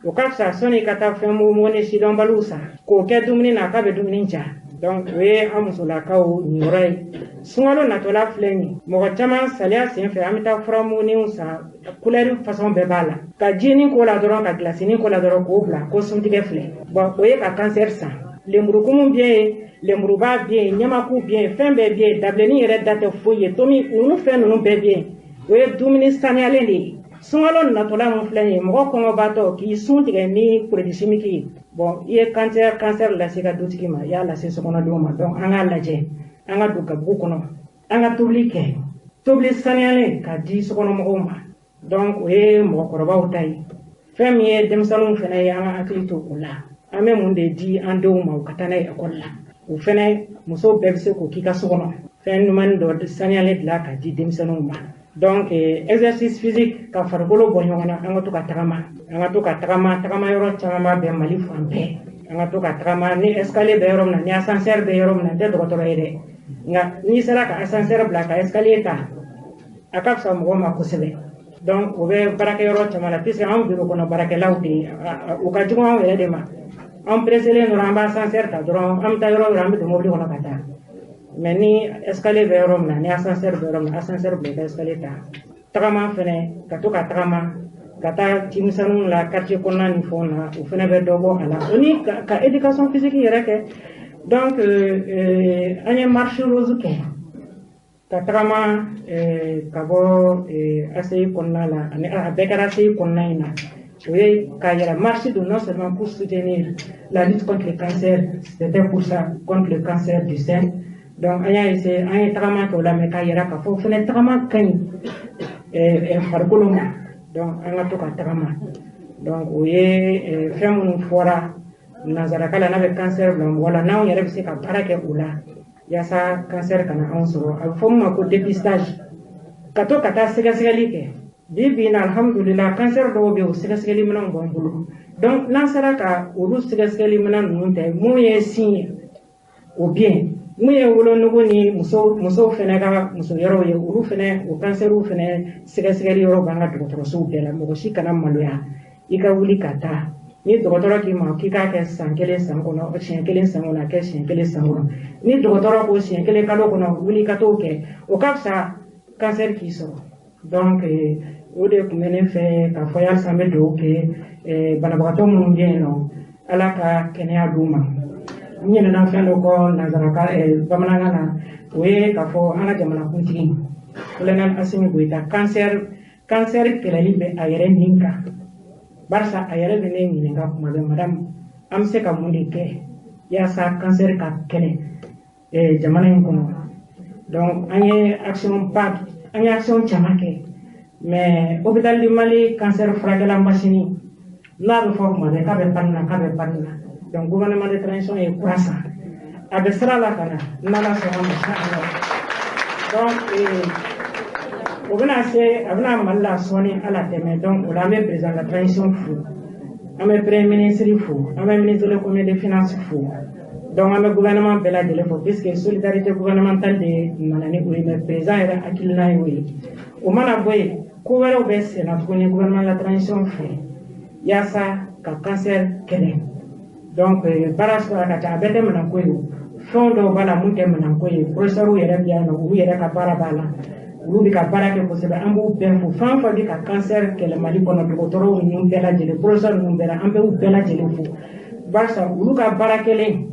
O ka fisa sɔnni ka taa fɛn mugu ni sidɔnbaliw san k'o kɛ dumuni na k'a bɛ dumuni ja. Donc o ye an musolakaw niyɔrɔ ye. Sunkalo natɔla filɛ nin ye, mɔgɔ caman saliya sen fɛ, an bɛ taa furamuguninw san, couleur façon bɛɛ b'a la, ka jinin k'o la dɔrɔn, ka gilasinin k'o la dɔrɔn, k'o bila ko suntigɛ filɛ. Bon, o ye ka cancer san. Lemurukumu bɛ yen, lemuruba bɛ yen, ɲamaku bɛ yen, fɛn bɛɛ bɛ yen, dabilennin yɛrɛ da tɛ foyi ye, tomi, olu fɛn ninnu bɛɛ bɛ yen. O ye dumuni saniyalen de ye. Sunkalo natɔla mun filɛ nin ye, mɔgɔ kɔngɔbaatɔ k'i sun tigɛ ni produit chimique ye, bon, i ye cancer lase i ka dutigi ma, i y'a lase sokɔnɔdenw ma. Donc an k'a lajɛ, an ka don gabugu kɔnɔ, an ka tobili kɛ, tobili saniyalen k'a di sokɔnɔmɔgɔw ma. Donc o ye mɔgɔkɔrɔbaw ta ye. Fɛn min ye denmisɛnninw fana ye, an ka hakili to o la. An bɛ mun de di an denw ma u ka taa n'a ye ekɔli la? O fɛnɛ, muso bɛɛ bɛ se k'o k'i ka so kɔnɔ, fɛn ɲuman dɔ saniyalen dilan k'a di denmisɛnninw ma. Donc exercice physique, ka farikolo bɔ ɲɔgɔn na, an ka to ka tagama, an ka to ka tagama. Tagama yɔrɔ caman b'a bɛn Mali fan bɛɛ. An ka to ka tagama, ni escalier bɛ yɔrɔ min na, ni ascenseur bɛ yɔrɔ min na. N tɛ dɔgɔtɔrɔ ye dɛ, nka n'i sera ka ascenseur bila ka escalier ta, a ka fisa mɔgɔ ma kosɛbɛ. Donc o bɛ baarakɛyɔrɔ caman la, puisque anw bureau kɔnɔ baarakɛlaw de ye, o ka jugu anw yɛrɛ de ma. An presselen dɔrɔn, an b'a ascenseur ta dɔrɔn, an bɛ taa yɔrɔ o yɔrɔ, an bɛ don mobili kɔnɔ ka taa. Mais ni escalier bɛ yɔrɔ min na, ni ascenseur bɛ yɔrɔ min na, ascenseur bila i ka escalier ta. Tagama fɛnɛ, ka to ka tagama ka taa cimisɛnninw la quartier kɔnɔna ni fɛnw na, o fɛnɛ bɛ dɔ bɔ a la. O ni ka éducation physique yɛrɛ kɛ. Donc an ye marche rose kɛ ka tagama ka bɔ ACI kɔnɔna la, ani a bɛɛ kɛra ACI kɔnɔna in na. O ye k'a yɛrɛ marche don, non seulement pour soutenir la lutte contre le cancer, c'était pour ça, contre le cancer du sein. Donc an y'a essayé, an ye tagama kɛ o la, mais k'a yira k'a fɔ fɛnɛ tagama ka ɲi farikolo ma. Donc an ka to ka tagama. Donc o ye fɛn minnu fɔra nanzarakan la n'a bɛ cancer bila mɔgɔ la, n'anw yɛrɛ bɛ se ka baara kɛ o la yaasa cancer kana anw sɔrɔ. A bɛ fɔ min ma ko dépistage, ka to ka taa sɛgɛsɛgɛli kɛ. Bi bi in na, alhamdulillah, cancer dɔw bɛ yen, o sɛgɛsɛgɛli minɛnw b'an bolo. Donc n'an sera ka olu sɛgɛsɛgɛli minɛn ninnu ta, mun ye sin ye, o bien, mun ye wolonugu ni musow fɛnɛ ka muso yɔrɔw ye, olu fɛnɛ o kansɛriw fɛnɛ sɛgɛsɛgɛli yɔrɔ b'an ka dɔgɔtɔrɔsow bɛɛ la. Mɔgɔ si kana maloya i ka wuli ka taa. Ni dɔgɔtɔrɔ k'i ma k'i k'a kɛ san kelen san kɔnɔ, siɲɛ kelen san kɔnɔ, a kɛ siɲɛ kelen san kɔnɔ. Ni dɔgɔtɔrɔ ko siɲɛ kelen kalo kɔnɔ, wuli ka t'o kɛ, o ka fisa kansɛri k'i sɔrɔ. Donc o de tun bɛ ne fɛ k'a fɔ. Halisa an bɛ dugawu kɛ banabagatɔ minnu bɛ yen nɔ, Ala ka kɛnɛya d'u ma. N ɲinɛna fɛn dɔ kɔ nanzarakan bamanankan na, o ye k'a fɔ an ka jamanakuntigi colonel Assimi Goïta, cancer kɛlɛli bɛ a yɛrɛ nin kan, barisa a yɛrɛ bɛ ne ɲininka kuma bɛɛ: "Madame, an bɛ se ka mun de kɛ yaasa cancer ka kɛlɛ jamana in kɔnɔ?" Donc an ye action ba, an ye action caman kɛ, mais hôpital du Mali cancer furakɛla machine n'a bɛ fɔ kuma bɛɛ k'a bɛ panne na, k'a bɛ panne na. Donc gouvernement de transition ye kura san, a bɛ sira la ka na, n'Ala sɔnna ma, inchallah. Donc o bɛna se, a bɛna Mali la sɔɔni, Ala tɛmɛ. Donc o la, an bɛ président de la transition fo, an bɛ premier ministre fo, an bɛ ministre de l'économie et des finances fo. Donc an bɛ gouvernement bɛɛ lajɛlen fo, puisque solidarité gouvernementale de nana ni o ye, mais président yɛrɛ hakilina y'o ye. O mana bɔ yen, ko wɛrɛw bɛ senna tuguni gouvernement de la transition fɛ yaasa ka cancer kɛlɛ. Donc baara sɔrɔ ka ca, a bɛɛ tɛ minɛnko ye. O fɛn dɔw b'a la mun tɛ minɛnko ye, professeurs yɛrɛ bɛ yan nɔ, olu yɛrɛ ka baara b'a la, olu bɛ ka baara kɛ kosɛbɛ, an b'u bɛɛ fo. Fɛn o fɛn bɛ ka cancer kɛlɛ Mali kɔnɔ, dɔgɔtɔrɔw ninnu bɛɛ lajɛlen, professeurs ninnu bɛɛ la, an bɛ u bɛɛ lajɛlen fo, barisa olu ka baara kɛlen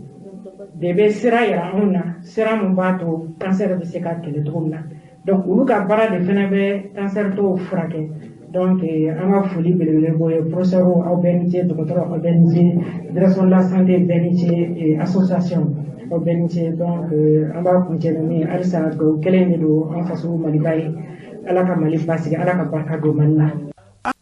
de bɛ sira yira anw na, sira mun b'a to cancer bɛ se ka kɛlɛ cogo min na. Donc olu ka baara de fana bɛ cancer tɔw furakɛ. Donc an ka foli belebele b'o ye. Professeur, aw bɛɛ ni ce. Dɔgɔtɔrɔ, aw bɛɛ ni ce. Direction de la santé bɛɛ ni ce. Association, aw bɛɛ ni ce. Donc an b'a kuncɛ ni min ye, halisa dugawu kelen de don an faso Maliba ye. Ala ka Mali basigi, Ala ka barika don Mali la.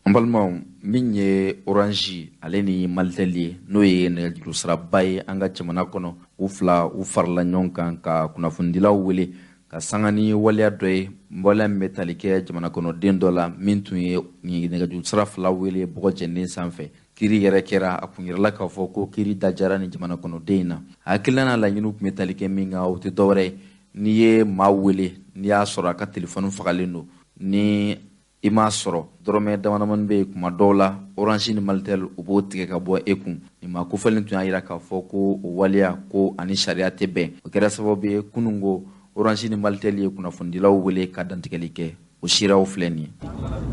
An balimaw, min ye Orange ale ni Malitel ye, n'o ye nɛgɛjuru siraba ye an ka jamana kɔnɔ, u fila u farala ɲɔgɔn kan ka kunnafonidilaw wele ka sanga ni waleya dɔ ye, waleya min bɛ tali kɛ jamana kɔnɔden dɔ la min tun ye nɛgɛjuru sira fila wele bɔgɔ jɛnden sanfɛ. Kiri yɛrɛ kɛra, a kun yirala k'a fɔ ko kiri dajara ni jamana kɔnɔden in na. A hakilina n'a laɲiniw tun bɛ tali kɛ min kan, o tɛ dɔwɛrɛ ye: n'i ye maa wele, n'i y'a sɔrɔ a ka telefɔni fagalen don, ni i m'a sɔrɔ, dɔrɔmɛ damadamani bɛ yen, kuma dɔw la Orange ni Malitel u b'o tigɛ ka bɔ e kun. Nin maa kofɔlen tun y'a yira k'a fɔ ko o waleya ko ani sariya tɛ bɛn. O kɛra sababu ye, kunun ko Orange ni Malitel ye kunnafonidilaw wele ka dantigɛli kɛ. O siraw filɛ nin ye.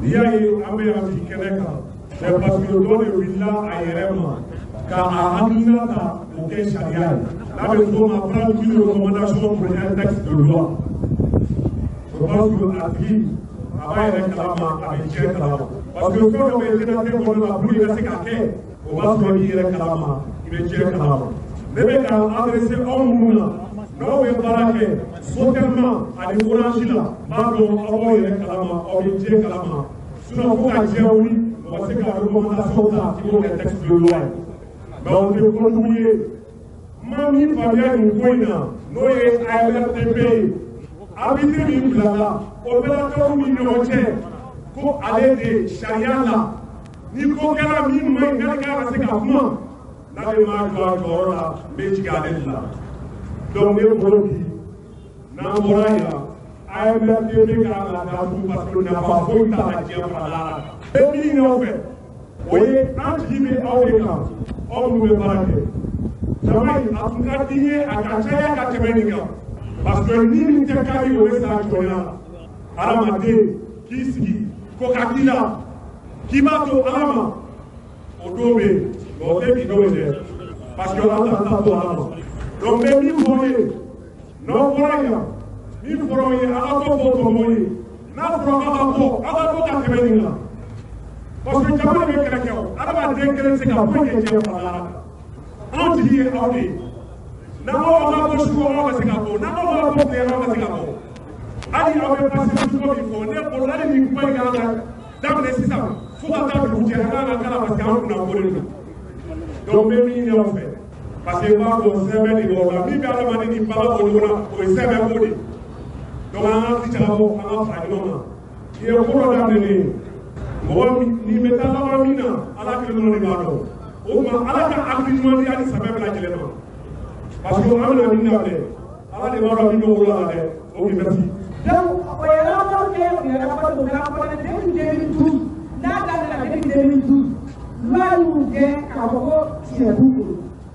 N'i y'a ye an bɛ yan bi kɛnɛ kan, c'est parce que dɔ de wulila a yɛrɛ ma ka a hakilina ta k'o kɛ sariya ye n'a bɛ f'o ma prendre une recommandation pour un texte de loi. Je pense que a tigi a b'a yɛrɛ kalama, a bɛ diɲɛ kalama, parce que fɛn dɔ bɛ diɲɛlatigɛ kɔnɔ la, pour que i ka se ka kɛ, o b'a sɔrɔ i yɛrɛ kalama, i bɛ diɲɛ kalama. Ne bɛ ka adressé aw minnu na, n'aw bɛ baara kɛ Sotelma ani Orange la, n b'a dɔn aw b'aw yɛrɛ kalama, aw bɛ diɲɛ kalama. Sinon fo ka diɲɛ wuli, mɔgɔ se ka recommandation ta k'i k'o kɛ texte de loi ye. Mais o tɛ kojugu ye. N ma min faamuya nin ko in na, n'o ye ARTP ye, arbitre min bilala opérateur ni ɲɔgɔn cɛ, ko ale de sariya la, ni ko kɛra min man ɲi, n'ale kan ka se ka kuma, n'ale m'a jɔ a jɔyɔrɔ la, n bɛ jigin ale de la. Donc ne bolo bi, n'an bɔra yan, AMRTP kan ka datugu parce que nafa foyi t'a la diɲɛ fara la. Bɛ min ɲini aw fɛ, o ye an jigi bɛ aw de kan, aw minnu bɛ baara kɛ. Jama in a tun ka di n ye a ka caya ka tɛmɛ nin kan parce que ni min tɛ kari o bɛ sa jɔnya la. Hadamaden k'i sigi ko ka k'i la k'i b'a to Ala ma o don bɛ yen mais o tɛ bi don ye dɛ parce que an t'an ta to Ala ma. Donc n bɛ min fɔ aw ye n'aw bɔra yan min fɔra aw ye a ka to fɔ tɔmɔ ye n'a fɔra k'aw ka bɔ aw ka bɔ ka tɛmɛ nin kan parce que jama de bɛ kɛlɛ kɛ o hadamaden kelen tɛ se ka foyi kɛ diɲɛ fara la. Anw jigi ye aw de ye n'an ko aw ka bɔ su aw ka se ka bɔ n'an ko aw ka bɔ tile aw ka se ka bɔ hali aw bɛ pase cogo min fɔ ne bolo hali nin kuma in kan ka daminɛ sisan fo ka taa dugu jɛ an kan ka kala parce que an kunna ko de don. Donc n bɛ min ɲini aw fɛ parce que n b'a dɔn sɛbɛn de b'aw la min bɛ adamaden ni bagan bɔ ɲɔgɔn na o ye sɛbɛn ko de ye. Donc an ka hakili jagabɔ an ka fara ɲɔgɔn kan nin ye ko dɔ daminɛlen ye mɔgɔ min nin bɛ taa laban min na Ala kelen dɔrɔn de b'a dɔn. O tuma Ala ka hakili ɲuman di hali sɛbɛn bɛɛ lajɛlen ma parce que an bɛna min daminɛ Ala de b'a dɔn min bɛ wolo la dɛ. Ok, merci. Donc o ye rapport kɛ u ye rapport dɔ rapport depuis 2012 n'a daminɛna depuis 2012 loi y'u gɛn k'a fɔ ko tiɲɛ b'u bolo.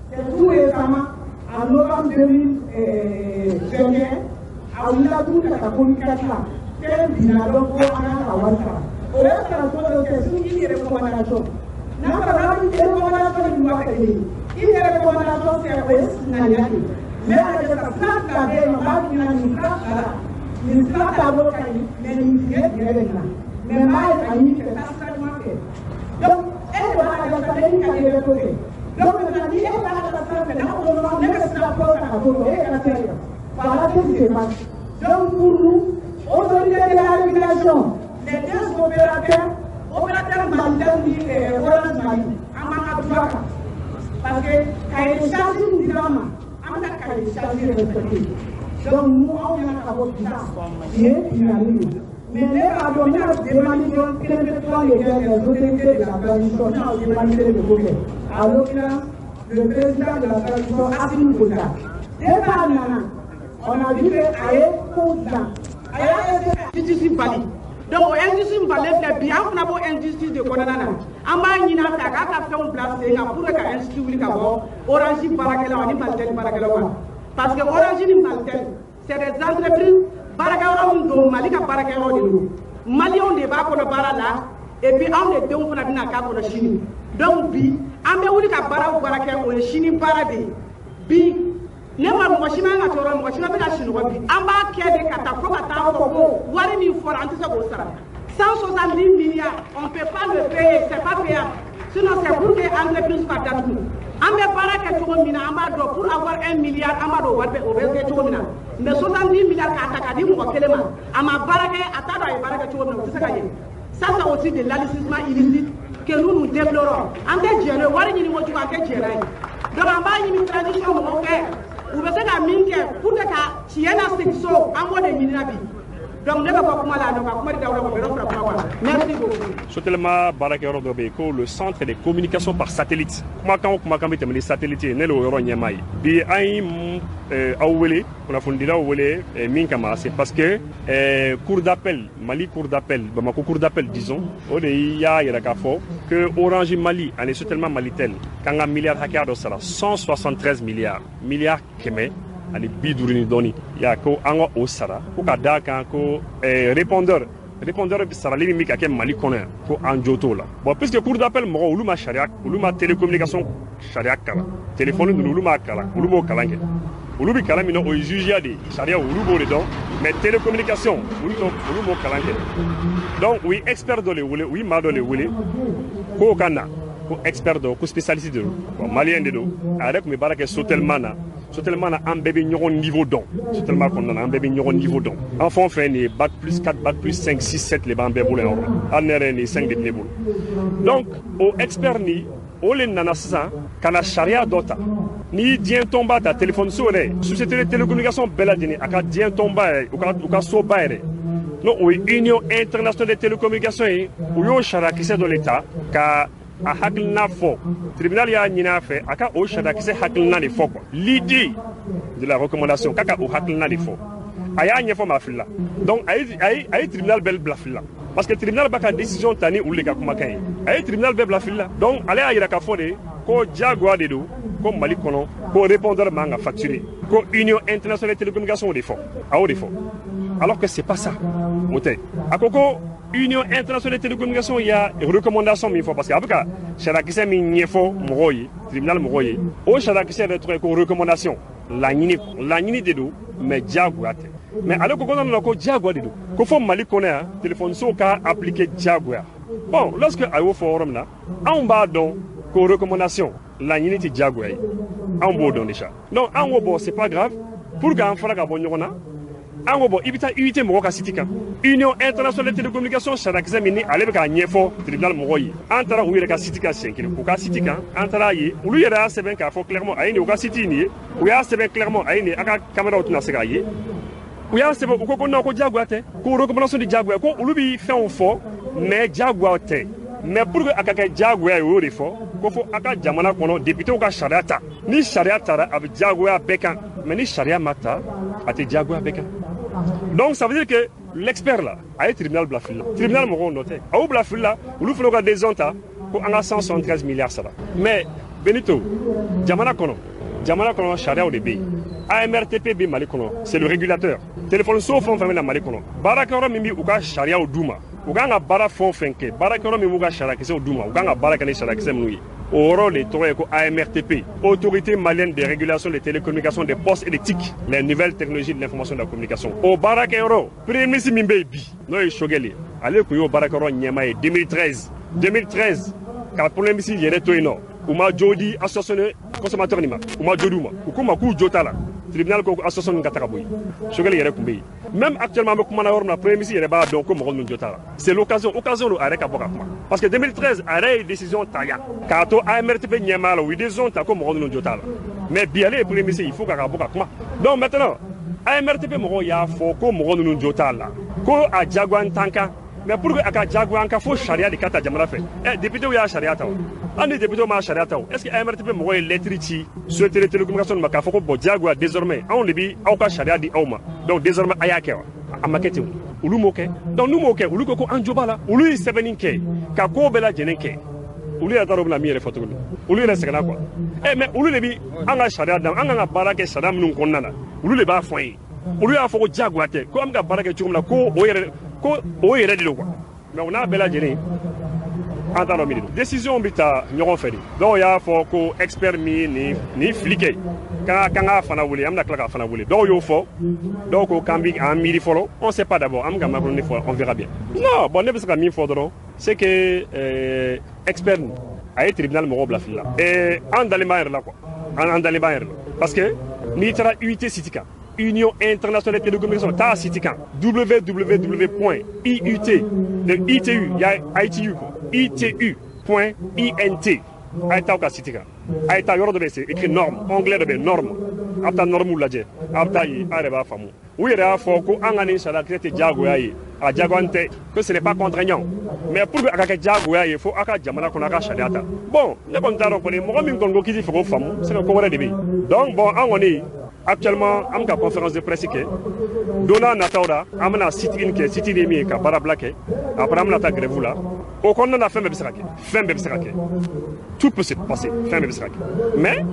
C'est tout récemment en novembre 2021 a wulila tuguni ka taa commune 4 la fɛn binna dɔn ko an kan ka wari sara o ye sara cogo dɔ kɛ sur une recommandation. N'a fɔra recommandation ni loi tɛ kelen ye une recommandation c'est o ye ŋaniya de ye mais a lajɛ sisan sira fila bɛ yen nɔ n b'a f'i ɲɛna nin sira fila la nin sira taabolo ka ɲi mais nin dingɛ dingɛ bɛ nin na mais n b'a a ɲini fɛ taa sira ɲuman fɛ donc e de b'a lajɛ sisan e ni ka yɛrɛ to kɛ donc maintenant ni e b'a ka taa sira fɛ n'a ko non ne bɛ sira fɔlɔ ta ka t'o e yɛrɛ ka sira de kan voilà ce qui se passe. Donc pour nous autorités de la régulation les deux opérateurs opérateur Malitel ni Orange Mali an b'an ka droit kan parce que cahier de charge min dira an ma an bɛna cahier de charge respecter. Donc nous anw ɲɛna ka fɔ bi nin ye binkanni ye mais ne b'a dɔn n bɛna demande dɔrɔn kelen pe dɔrɔn de kɛ les autorités de la transition n bɛna demande kelen de ko kɛ à l'occurrence le président de la transition Assimi Goïta. Depuis a nana on a vu que a ye ko dilan a y'a injustice bali. Donc o injustice balen filɛ bi an fana b'o injustice de kɔnɔna na an b'a ɲini a fɛ a k'a ka fɛnw bila sen kan pour que ka injustice wuli ka bɔ Orange baarakɛlaw ani Malitel baarakɛlaw kan parce que Orange ni Malitel c'est des entreprises baarakɛyɔrɔ min don Mali ka baarakɛyɔrɔ de don maliyɛnw de b'a kɔnɔ baara la et puis anw de denw fana bɛna k'a kɔnɔ sini. Donc bi an bɛ wuli ka baara o baara kɛ o ye sini baara de ye bi ne ma mɔgɔ si man ka tɔɔrɔ mɔgɔ si ma bɛ ka sunɔgɔ bi an b'a kɛ de ka taa fo ka taa fɔ ko wari min fɔra an tɛ se k'o sara 170 milliards on peut pas le payer c'est pas payable sinon c'est pour que entreprise ka datugu an bɛ baara kɛ cogo min na an b'a dɔn pour avoir 1 milliard an b'a dɔn o wari bɛ o bɛ kɛ cogo min na mais 70 milliards k'a ta k'a di mɔgɔ kelen ma a ma baara kɛ a t'a dɔn a ye baara kɛ cogo min na o tɛ se ka ɲɛ. Ça c'est aussi de l'enrichissement illicite que nous nous déplorons. An tɛ jɛn n'o ye wari ɲini kojugu an tɛ jɛn n'a ye donc an b'a ɲini transition mɔgɔw fɛ u bɛ se ka min kɛ pour que ka tiɲɛ lasegin so an b'o de ɲini na bi. Donc ne bɛ bɔ kuma la donc ka kuma di Dawuda ma bɛrɛ fara kuma kan. Merci beaucoup. Sotelma baarakɛyɔrɔ dɔ bɛ yen ko le centre de communication par satellite kumakan o kumakan bɛ tɛmɛ ni satellite ye ne l'o yɔrɔ ɲɛmaa ye bi an ye aw wele kunnafonidilaw wele min kama c'est parce que cour d'appel Mali cour d'appel Bamako cour d'appel disons o de y'a yira k'a fɔ que Orange Mali ani Sotelma Malitel k'an ka miliyari hakɛya dɔ sara 173 milliards miliyari kɛmɛ ani bi duuru ni dɔɔni ya ko an ka o sara ko ka d'a kan ko répondeur sarali min bɛ ka kɛ Mali kɔnɔ yan ko an jo t'o la. Bon puisque cour d'appel mɔgɔw olu ma sariya olu ma télécommunication sariya kalan téléphone ninnu olu m'a kalan olu m'o kalan kɛ olu bɛ kalan min na o ye jugeya de ye sariya olu b'o de dɔn mais télécommunication olu m'o kalan kɛ donc u ye expert dɔ de wele u ye maa dɔ de wele k'o ka na ko expert dɔ ko spécialiste de don bon malien de don a yɛrɛ tun bɛ baara kɛ Sotelma na. Sotelma na an bɛɛ bɛ ɲɔgɔn niveau dɔn Sotelma kɔnɔna na an bɛɛ bɛ ɲɔgɔn niveau dɔn an fɛn o fɛn nin ye bac plus 4 bac plus 5 6 7 de b'an bɛɛ bolo yan yɔrɔ hali ne yɛrɛ nin 5 de bɛ ne bolo donc o expert nin o le nana sisan ka na sariya dɔ ta n'i ye diɲɛ tɔnba ta téléphone so yɛrɛ société de télécommunication bɛɛ lajɛlen a ka diɲɛ tɔnba yɛrɛ u ka soba yɛrɛ n'o o ye Union internationale de télécommunication ye u y'o sariyakisɛ dɔ de ta ka a hakilina fɔ tribunal y'a ɲini a fɛ a ka o sariyakisɛ hakilina de fɔ quoi l'idée de la recommandation k'a ka o hakilina de fɔ A y'a ɲɛfɔ maa fili la. Donc a ye tribunal bɛɛ bila fili la. Parce que tribunal b'a ka décision ta ni olu de ka kumakan ye. A ye tribunal bɛɛ bila fili la. Donc ale y'a yira k'a fɔ de ko diyagoya de don ko Mali kɔnɔ ko répondeur man ka facturer. Ko Union internationale de télécommunications de fɔ. A y'o de fɔ. Alors que c'est pas ça. O tɛ. A ko ko Union internationale de télécommunications y'a recommandation min fɔ parce que a bɛ ka sariyakisɛ min ɲɛfɔ mɔgɔw ye, tribunal mɔgɔw ye, o sariyakisɛ yɛrɛ tɔgɔ ye ko recommandation. Laɲini de don, mais diyagoya tɛ. Mais ale ko ko non, ko diyagoya de don. Ko fo Mali kɔnɔ yan téléphone so ka appliquer diyagoya. Bon, lorsque a y'o fɔ yɔrɔ min na, anw b'a dɔn ko recommandation laɲini tɛ diyagoya ye. Anw b'o dɔn déjà. Donc an ko bon, c'est pas grave, pour que an fara ka bɔ ɲɔgɔn na. An ko bon, i bɛ taa UIT mɔgɔ ka site kan. Union internationale de télécommunications sariyakisɛ min ni ale bɛ k'a ɲɛfɔ tribunal mɔgɔw ye. An taara u yɛrɛ ka site kan siɲɛ kelen. U ka site kan, an taara ye, olu yɛrɛ y'a sɛbɛn k'a fɔ clairement a ye nin, u ka site nin ye. U y'a sɛbɛn clairement a ye nin, a ka caméraw tɛna se k'a ye. U y'a sɛbɛn, u ko ko non, ko diyagoya tɛ, ko recommandation di diyagoya, ko olu bi fɛnw fɔ mais diyagoya tɛ. Mais pour que a ka kɛ diyagoya ye, o y'o de fɔ ko fo a ka jamana kɔnɔ députéw ka sariya ta. Ni sariya tara, a bɛ diyagoya bɛɛ kan. Mais ni sariya ma ta, a tɛ diyagoya bɛɛ kan. Donc ça veut dire que l'expert là a ye tribunal bila fili la. Tribunal mɔgɔw nɔ tɛ. A y'u bila fili la, olu fana ka décision ta ko an ka 173 milliards sara. Mais Benito, jamana kɔnɔ sariyaw de bɛ yen. AMRTP bɛ Mali kɔnɔ, c'est le régulateur. Téléphone so fɛn o fɛn bɛ na Mali kɔnɔ, baarakɛyɔrɔ min bɛ u ka sariyaw d'u ma, u kan ka baara fɛn o fɛn kɛ, baarakɛyɔrɔ min b'u ka sariyakisɛw d'u ma, u kan ka baara kɛ ni sariyakisɛ minnu ye. O yɔrɔ de tɔgɔ ye ko AMRTP, Autorité malienne de régulation des télécommunications, des postes et des TIC, les nouvelles technologies de l'information et de la communication. O baarakɛyɔrɔ, premier ministre min bɛ yen bi, n'o ye Choguel ye, ale tun y'o baarakɛyɔrɔ ɲɛmaa ye 2013. 2013, ka premier ministre yɛrɛ to yen nɔ, u ma jo di association de consommateurs nin ma, u ma jo d'u ma, u k'u ma k'u jo t'a la. Tribunal ko association ninnu ka taga bɔ yen. Choguel yɛrɛ tun bɛ yen. Même actuellement an bɛ kuma na yɔrɔ min na, premier ministre yɛrɛ b'a dɔn ko mɔgɔ ninnu jo t'a la. C'est l'occasion, occasion don a yɛrɛ ka bɔ ka kuma. Parce que 2013 a yɛrɛ ye décision ta yan k'a to AMRTP ɲɛmaa la, u ye décision ta ko mɔgɔ ninnu jo t'a la. Mais bi ale ye premier ministre, il faut k'a ka bɔ ka kuma. Donc maintenant AMRTP mɔgɔw y'a fɔ ko mɔgɔ ninnu jo t'a la, ko a diyagoya t'an kan. Mais pour que a ka diyagoya an kan, fo sariya de ka ta jamana fɛ. Député y'a sariya ta o. Hali ni député m'a sariya ta o, est-ce que AMRTP mɔgɔw ye lettre ci société de télécommunication ma k'a fɔ ko bon, diyagoya désormais anw de bi aw ka sariya di aw ma, donc désormais a y'a kɛ wa? A ma kɛ ten o. Olu m'o kɛ. Donc n'u m'o kɛ, olu ko ko an jo b'a la. Olu ye sɛbɛnni kɛ ka ko bɛɛ lajɛlen kɛ. Olu yɛrɛ t'a dɔn u bɛna min yɛrɛ fɔ tuguni. Olu yɛrɛ sɛgɛnna quoi. Mais olu de bi an ka sariya d'an, an kan ka baara kɛ sariya minnu kɔnɔna na, olu de b'a fɔ an ye. Olu y'a fɔ ko diyagoya tɛ, ko an bɛ ka baara kɛ cogo min na, ko o yɛrɛ de don quoi. Mais o n'a bɛɛ lajɛlen, an t'a dɔn min de don. Décision bɛ ta ɲɔgɔn fɛ de. Dɔw y'a fɔ ko expert min nin fili kɛ, k'an k'a fana wele, an bɛna tila k'a fana wele. Dɔw y'o fɔ, dɔw ko k'an bɛ an miiri fɔlɔ. On sait pas d'abord, an bɛ ka makɔnɔni fɔ, on verra bien. Non, bon, ne bɛ se ka min fɔ dɔrɔn, c'est que expert a ye tribunal mɔgɔw bila fili la. An dalen b'an yɛrɛ la quoi. An dalen b'an yɛrɛ la. Parce que n'i taara UIT site kan, Union internationale de télécommunications, taa site kan, www.iut, ITU, il y a ITU quoi, ITU.int, a ye taa u ka site kan, a ye taa yɔrɔ dɔ bɛ yen, c'est écrit norme, onglet dɔ bɛ yen, norme, a bɛ taa norme lajɛ, a bɛ taa yen, a yɛrɛ b'a faamu. U yɛrɛ y'a fɔ ko an ka nin sariyakisɛ tɛ diyagoya ye, a diyagoya tɛ, que ce n'est pas contraignant. Mais pour que a ka kɛ diyagoya ye, fo a ka jamana kɔnɔ a ka sariya ta. Bon, ne kɔni t'a dɔn kɔni, mɔgɔ min kɔni ko k'i tɛ fɛ k'o faamu, c'est que ko wɛrɛ de bɛ yen. Donc bon, an kɔni actuellement an bɛ ka conférence de presse kɛ. Don n'a nataw la, an bɛna sit-in kɛ, sit-in ye min ye ka baarabila kɛ. Après an bɛna taa grève la. O kɔnɔna na, fɛn bɛɛ bɛ se ka kɛ, fɛn bɛɛ bɛ se ka kɛ, tout peut se passer, fɛn bɛɛ bɛ se ka kɛ. Mais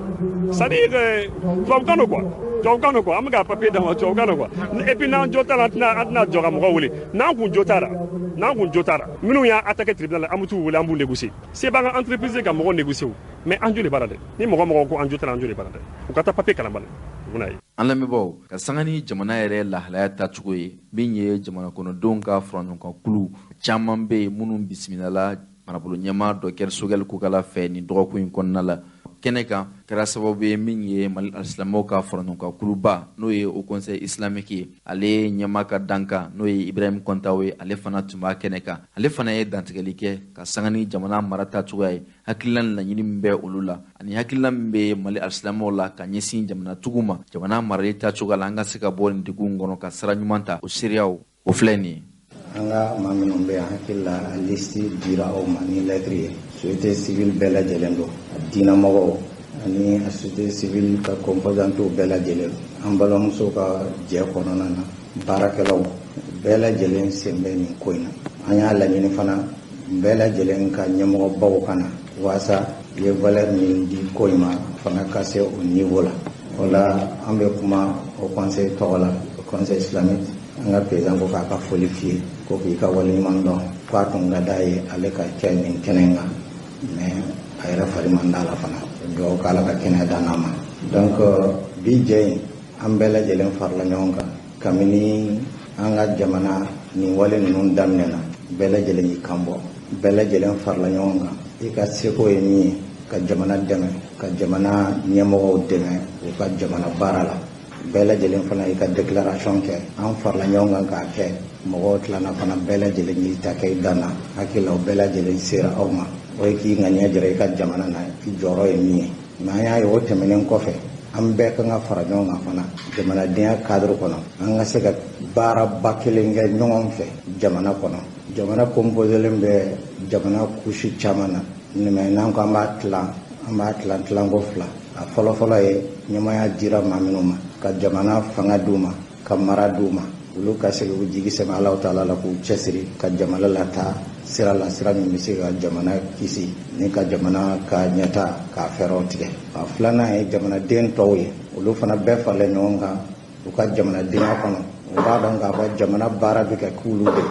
c'est à dire tubabukan don quoi, tubabukan don quoi, an bɛ ka papier d'a ma, tubabukan don quoi. Et puis n'an jo t'a la, an tɛna jɔ ka mɔgɔw wele. N'an kun jo t'a la, n'an kun jo t'a la, minnu y'a attaqué tribunal la, an bɛ t'u wele, an b'u négocier. Se b'an ka entreprise ka mɔgɔw négocier o, mais an jo de b'a la dɛ. Ni mɔgɔ ko an jo t'a la, an jo de b'a la dɛ. U ka taa papier kalan bani, u bɛna ye. An lamɛnbaaw, ka sanga ni jamana yɛrɛ lahalaya tacogo ye, min ye jamana kɔnɔdenw ka faraɲɔgɔnkankulu caman bɛ yen minnu bisimilala marabolo ɲɛmaa Dr Choguel Kokala fɛ nin dɔgɔkun in kɔnɔna la. Kɛnɛ kan kɛra sababu ye min ye Mali alisilamɛw ka faraɲɔgɔnkankuluba, n'o ye Haut Conseil islamique ye, ale ɲɛmaa ka dankan, n'o ye Ibrahim Kɔntaw ye, ale fana tun b'a kɛnɛ kan. Ale fana ye dantigɛli kɛ ka sanga ni jamana mara tacogoya ye, hakilina ni laɲini min bɛ olu la, ani hakilina min bɛ Mali alisilamɛw la ka ɲɛsin jamanatigiw ma, jamana marali tacogoya la, an ka se ka bɔ nin degun kɔnɔ ka sira ɲuman ta. O seereyaw o filɛ nin ye. An ka maa minnu bɛ yan, hakili la a liste dira aw ma ni lɛtiri ye. Société civile bɛɛ lajɛlen don, a diinɛmɔgɔw ani a société civile ka composantew bɛɛ lajɛlen don. An balimamuso ka jɛ kɔnɔna na, baarakɛlaw bɛɛ lajɛlen sen bɛ nin ko in na. An y'a laɲini fana bɛɛ lajɛlen ka ɲɛmɔgɔbaw ka na waasa i ye valeur min di ko in ma fana ka se o niveau la. O la an bɛ kuma o conseil tɔgɔ la, o conseil islamique. An ka président ko k'a ka foli f'i ye, ko k'i ka waleɲuman dɔn, k'a tun ka d'a ye ale ka kɛ nin kɛnɛ in kan, mais a yɛrɛ fari man d'a la fana. Dugawu k'Ala ka kɛnɛya d'an n'a ma. Donc bi jɛ in, an bɛɛ lajɛlen farala ɲɔgɔn kan kabini an ka jamana nin wale ninnu daminɛna. Bɛɛ lajɛlen y'i kan bɔ, bɛɛ lajɛlen farala ɲɔgɔn kan. I ka seko ye min ye ka jamana dɛmɛ, ka jamana ɲɛmɔgɔw dɛmɛ u ka jamana baara la, bɛɛ lajɛlen fana y'i ka déclaration kɛ. An farala ɲɔgɔn kan k'a kɛ, mɔgɔw tilana fana, bɛɛ lajɛlen y'i ta kɛ i dan na. Hakili la, o bɛɛ lajɛlen sera aw ma. O ye k'i ŋaniya jira i ka jamana na, i jɔyɔrɔ ye min ye. Mais an y'a ye, o tɛmɛnen kɔfɛ, an bɛɛ kan ka fara ɲɔgɔn kan fana jamanadenya cadre kɔnɔ, an ka se ka baaraba kelen kɛ ɲɔgɔn fɛ jamana kɔnɔ. Jamana composelen bɛ jamana couche caman na, mais n'an ko an b'a tilan, an b'a tilan tilanko fila. A fɔlɔfɔlɔ ye ɲɛmaaya dira maa minnu ma, ka jamana fanga d'u ma, ka mara d'u ma, olu ka se k'u jigi sɛmɛ Alahu taala la, k'u cɛsiri ka jamana lataa sira la, sira min bɛ se ka jamana kisi ni ka jamana ka ɲɛta k'a fɛɛrɛw tigɛ. A filanan ye jamanaden tɔw ye. Olu fana bɛɛ faralen ɲɔgɔn kan u ka jamanadenya kɔnɔ. U b'a dɔn k'a fɔ jamana baara bɛ kɛ k'olu de,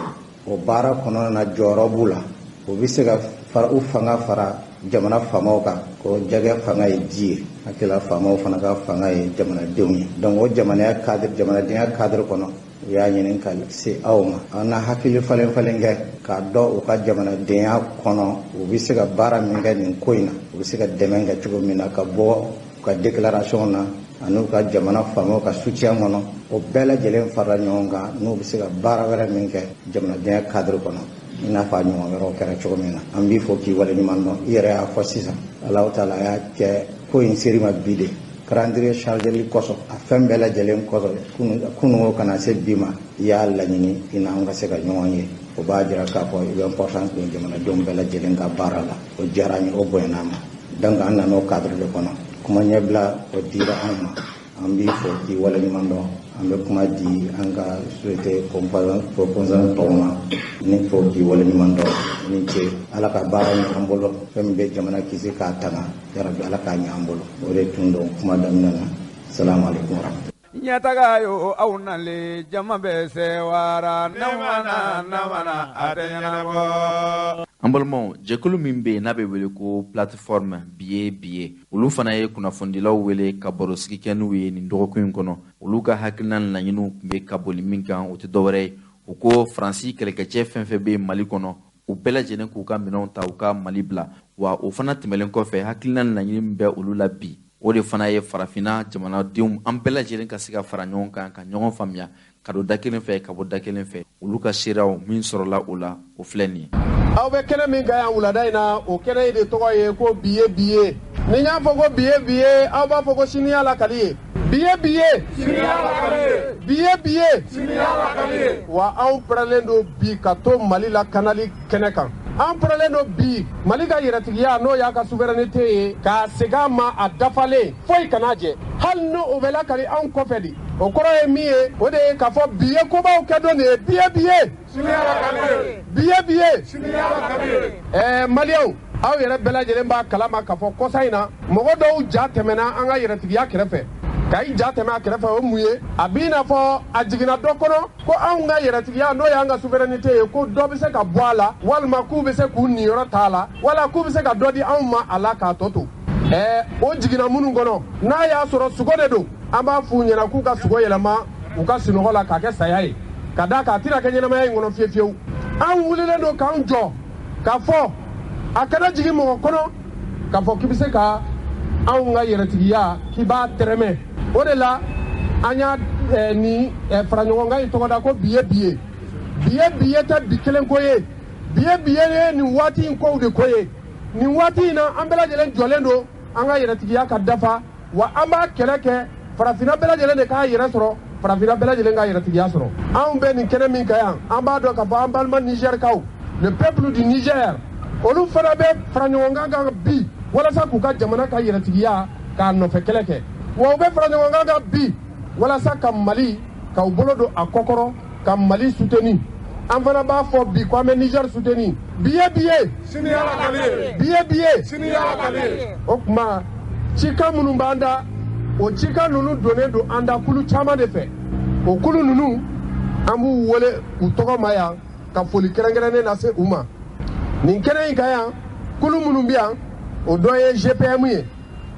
o baara kɔnɔna na jɔyɔrɔ b'u la. U bɛ se ka fara u fanga fara jamana faamaw kan, ko jɛgɛ fanga ye ji ye, hakilila faamaw fana ka fanga ye jamanadenw ye. Donc o jamanaya cadre, jamanadenya cadre kɔnɔ, u y'a ɲini ka se aw ma, an na hakili falen falen kɛ k'a dɔn u ka jamanadenya kɔnɔ, u bɛ se ka baara min kɛ nin ko in na, u bɛ se ka dɛmɛ kɛ cogo min na, ka bɔ u ka déclaration na ani u ka jamana faamaw ka soutien kɔnɔ. O bɛɛ lajɛlen farala ɲɔgɔn kan, n'u bɛ se ka baara wɛrɛ min kɛ jamanadenya cadre kɔnɔ, i n'a fɔ a ɲɔgɔn wɛrɛw kɛra cogo min na. An b'i fɔ k'i waleɲuman dɔn. I yɛrɛ y'a fɔ sisan, Alahu taala y'a kɛ ko in ser'i ma bi de, calendrier chargeli kosɔn, a fɛn bɛɛ lajɛlen kosɔn, kununko kana se bi ma, i y'a laɲini i n'an ka se ka ɲɔgɔn ye. O b'a jira k'a fɔ i bɛ importance don jamanadenw bɛɛ lajɛlen ka baara la. O diyara an ye, o bonyana an ma. Donc an nana o cadre de kɔnɔ, kuma ɲɛbila o dira anw ma. An b'i fɔ k'i waleɲuman dɔn. An bɛ kuma di an ka société proposant tɔw ma ni fo k'i waleɲuman dɔn. Ni ce, Ala ka baara ɲɛ an bolo. Fɛn min bɛ jamana kisi k'a tanga, yarabi Ala k'a ɲɛ an bolo. O de tun don kuma daminɛ na. Salamu aleykum warahmatulah. Ɲɛtaga yo, aw nalen, jama bɛ sewara, namana namana, a tɛ ɲɛnabɔ. An balimaw, jɛkulu min bɛ yen n'a bɛ wele ko Plateforme bi ye bi ye, olu fana ye kunnafonidilaw wele ka barosigi kɛ n'u ye nin dɔgɔkun in kɔnɔ. Olu ka hakilina laɲiniw tun bɛ ka boli min kan, o tɛ dɔwɛrɛ ye, u ko Faransi kɛlɛkɛcɛ fɛn fɛn bɛ Mali kɔnɔ, u bɛɛ lajɛlen k'u ka minɛnw ta, u ka Mali bila. Wa o fana tɛmɛlen kɔfɛ, hakilina laɲini min bɛ olu la bi, o de fana ye farafinna jamanadenw an bɛɛ lajɛlen ka se ka fara ɲɔgɔn kan, ka ɲɔgɔn faamuya, ka don da kelen fɛ, ka bɔ da kelen fɛ. Olu ka seereyaw min sɔrɔla o la, o filɛ nin ye. Aw bɛ kɛnɛ min kan yan wulada in na, o kɛnɛ in de tɔgɔ ye ko bi ye bi ye. Ni n y'a fɔ ko bi ye bi ye, aw b'a fɔ ko sini y'a lakali ye. Bi ye bi ye, sini y'a lakali ye. Bi ye bi ye, sini y'a lakali ye. Wa anw pɛrɛlen don bi ka to Mali lakanali kɛnɛ kan. An pɛrɛlen don bi Mali ka yɛrɛtigiya, n'o y'a ka souveraineté ye, k'a segin a ma a dafalen, foyi kana jɛ, hali n'o o bɛ lakali anw kɔfɛ de. O kɔrɔ ye min ye, o de ye k'a fɔ bi ye kobaw kɛ don de ye. Bi ye bi ye, sini y'a lakali ye. Bi ye bi ye, sini y'a lakali ye. Maliyɛnw, aw yɛrɛ bɛɛ lajɛlen b'a kalama k'a fɔ kɔsa in na, mɔgɔ dɔw ja tɛmɛna an ka yɛrɛtigiya kɛrɛfɛ. Ka i ja tɛmɛ a kɛrɛfɛ, o mun ye? A b'i n'a fɔ a jiginna dɔ kɔnɔ ko anw ka yɛrɛtigiya, n'o y'an ka souveraineté ye, ko dɔ bɛ se ka bɔ a la, walima k'u bɛ se k'u niyɔrɔ t'a la, wala k'u bɛ se ka dɔ di anw ma a la k'a tɔ to. O jiginna minnu kɔnɔ, n'a y'a sɔrɔ sogo de don, an b'a f'u ɲɛna k'u ka sogo yɛlɛma u ka sunɔgɔ la k'a kɛ saya ye, ka d'a kan a tɛna kɛ ɲɛnamaya in kɔnɔ fiyewu fiyewu. An wulilen don k'an jɔ k'a fɔ a kana jigin mɔgɔ kɔnɔ k'a fɔ k'i bɛ se ka anw ka yɛrɛtigiya k'i b'a tɛrɛmɛ. O de la an y'a nin faraɲɔgɔnkan in tɔgɔ da ko bi ye bi ye. Bi ye bi ye tɛ bi kelen ko ye. Bi ye bi ye nin waati in kow de ko ye. Nin waati in na, an bɛɛ lajɛlen jɔlen don an ka yɛrɛtigiya ka dafa, wa an b'a kɛlɛ kɛ farafinna bɛɛ lajɛlen de k'a yɛrɛ sɔrɔ, farafinna bɛɛ lajɛlen k'a yɛrɛtigiya sɔrɔ. Anw bɛ nin kɛnɛ min kan yan, an b'a dɔn k'a fɔ an balima Nizɛrikaw, le peuple du Niger, olu fana bɛ fara ɲɔgɔn kan bi walasa k'u ka jamana ka yɛrɛtigiya k'a nɔfɛ kɛlɛ kɛ. Wa u bɛ fara ɲɔgɔn kan bi walasa ka Mali k'u bolo don a kɔkɔrɔ ka Mali soutenir. An fana b'a fɔ bi ko an bɛ Niger soutenir. Bi ye bi ye. Sini y'Ala kali ye. Bi ye bi ye. Sini y'Ala kali ye. O tuma cikan minnu b'an da, o cikan ninnu donnen don an da kulu caman de fɛ. O kulu ninnu an b'u wele u tɔgɔ ma yan ka foli kɛrɛnkɛrɛnnen lase u ma. Nin kɛnɛ in kan yan, kulu minnu bɛ yan, o dɔ ye GPM ye.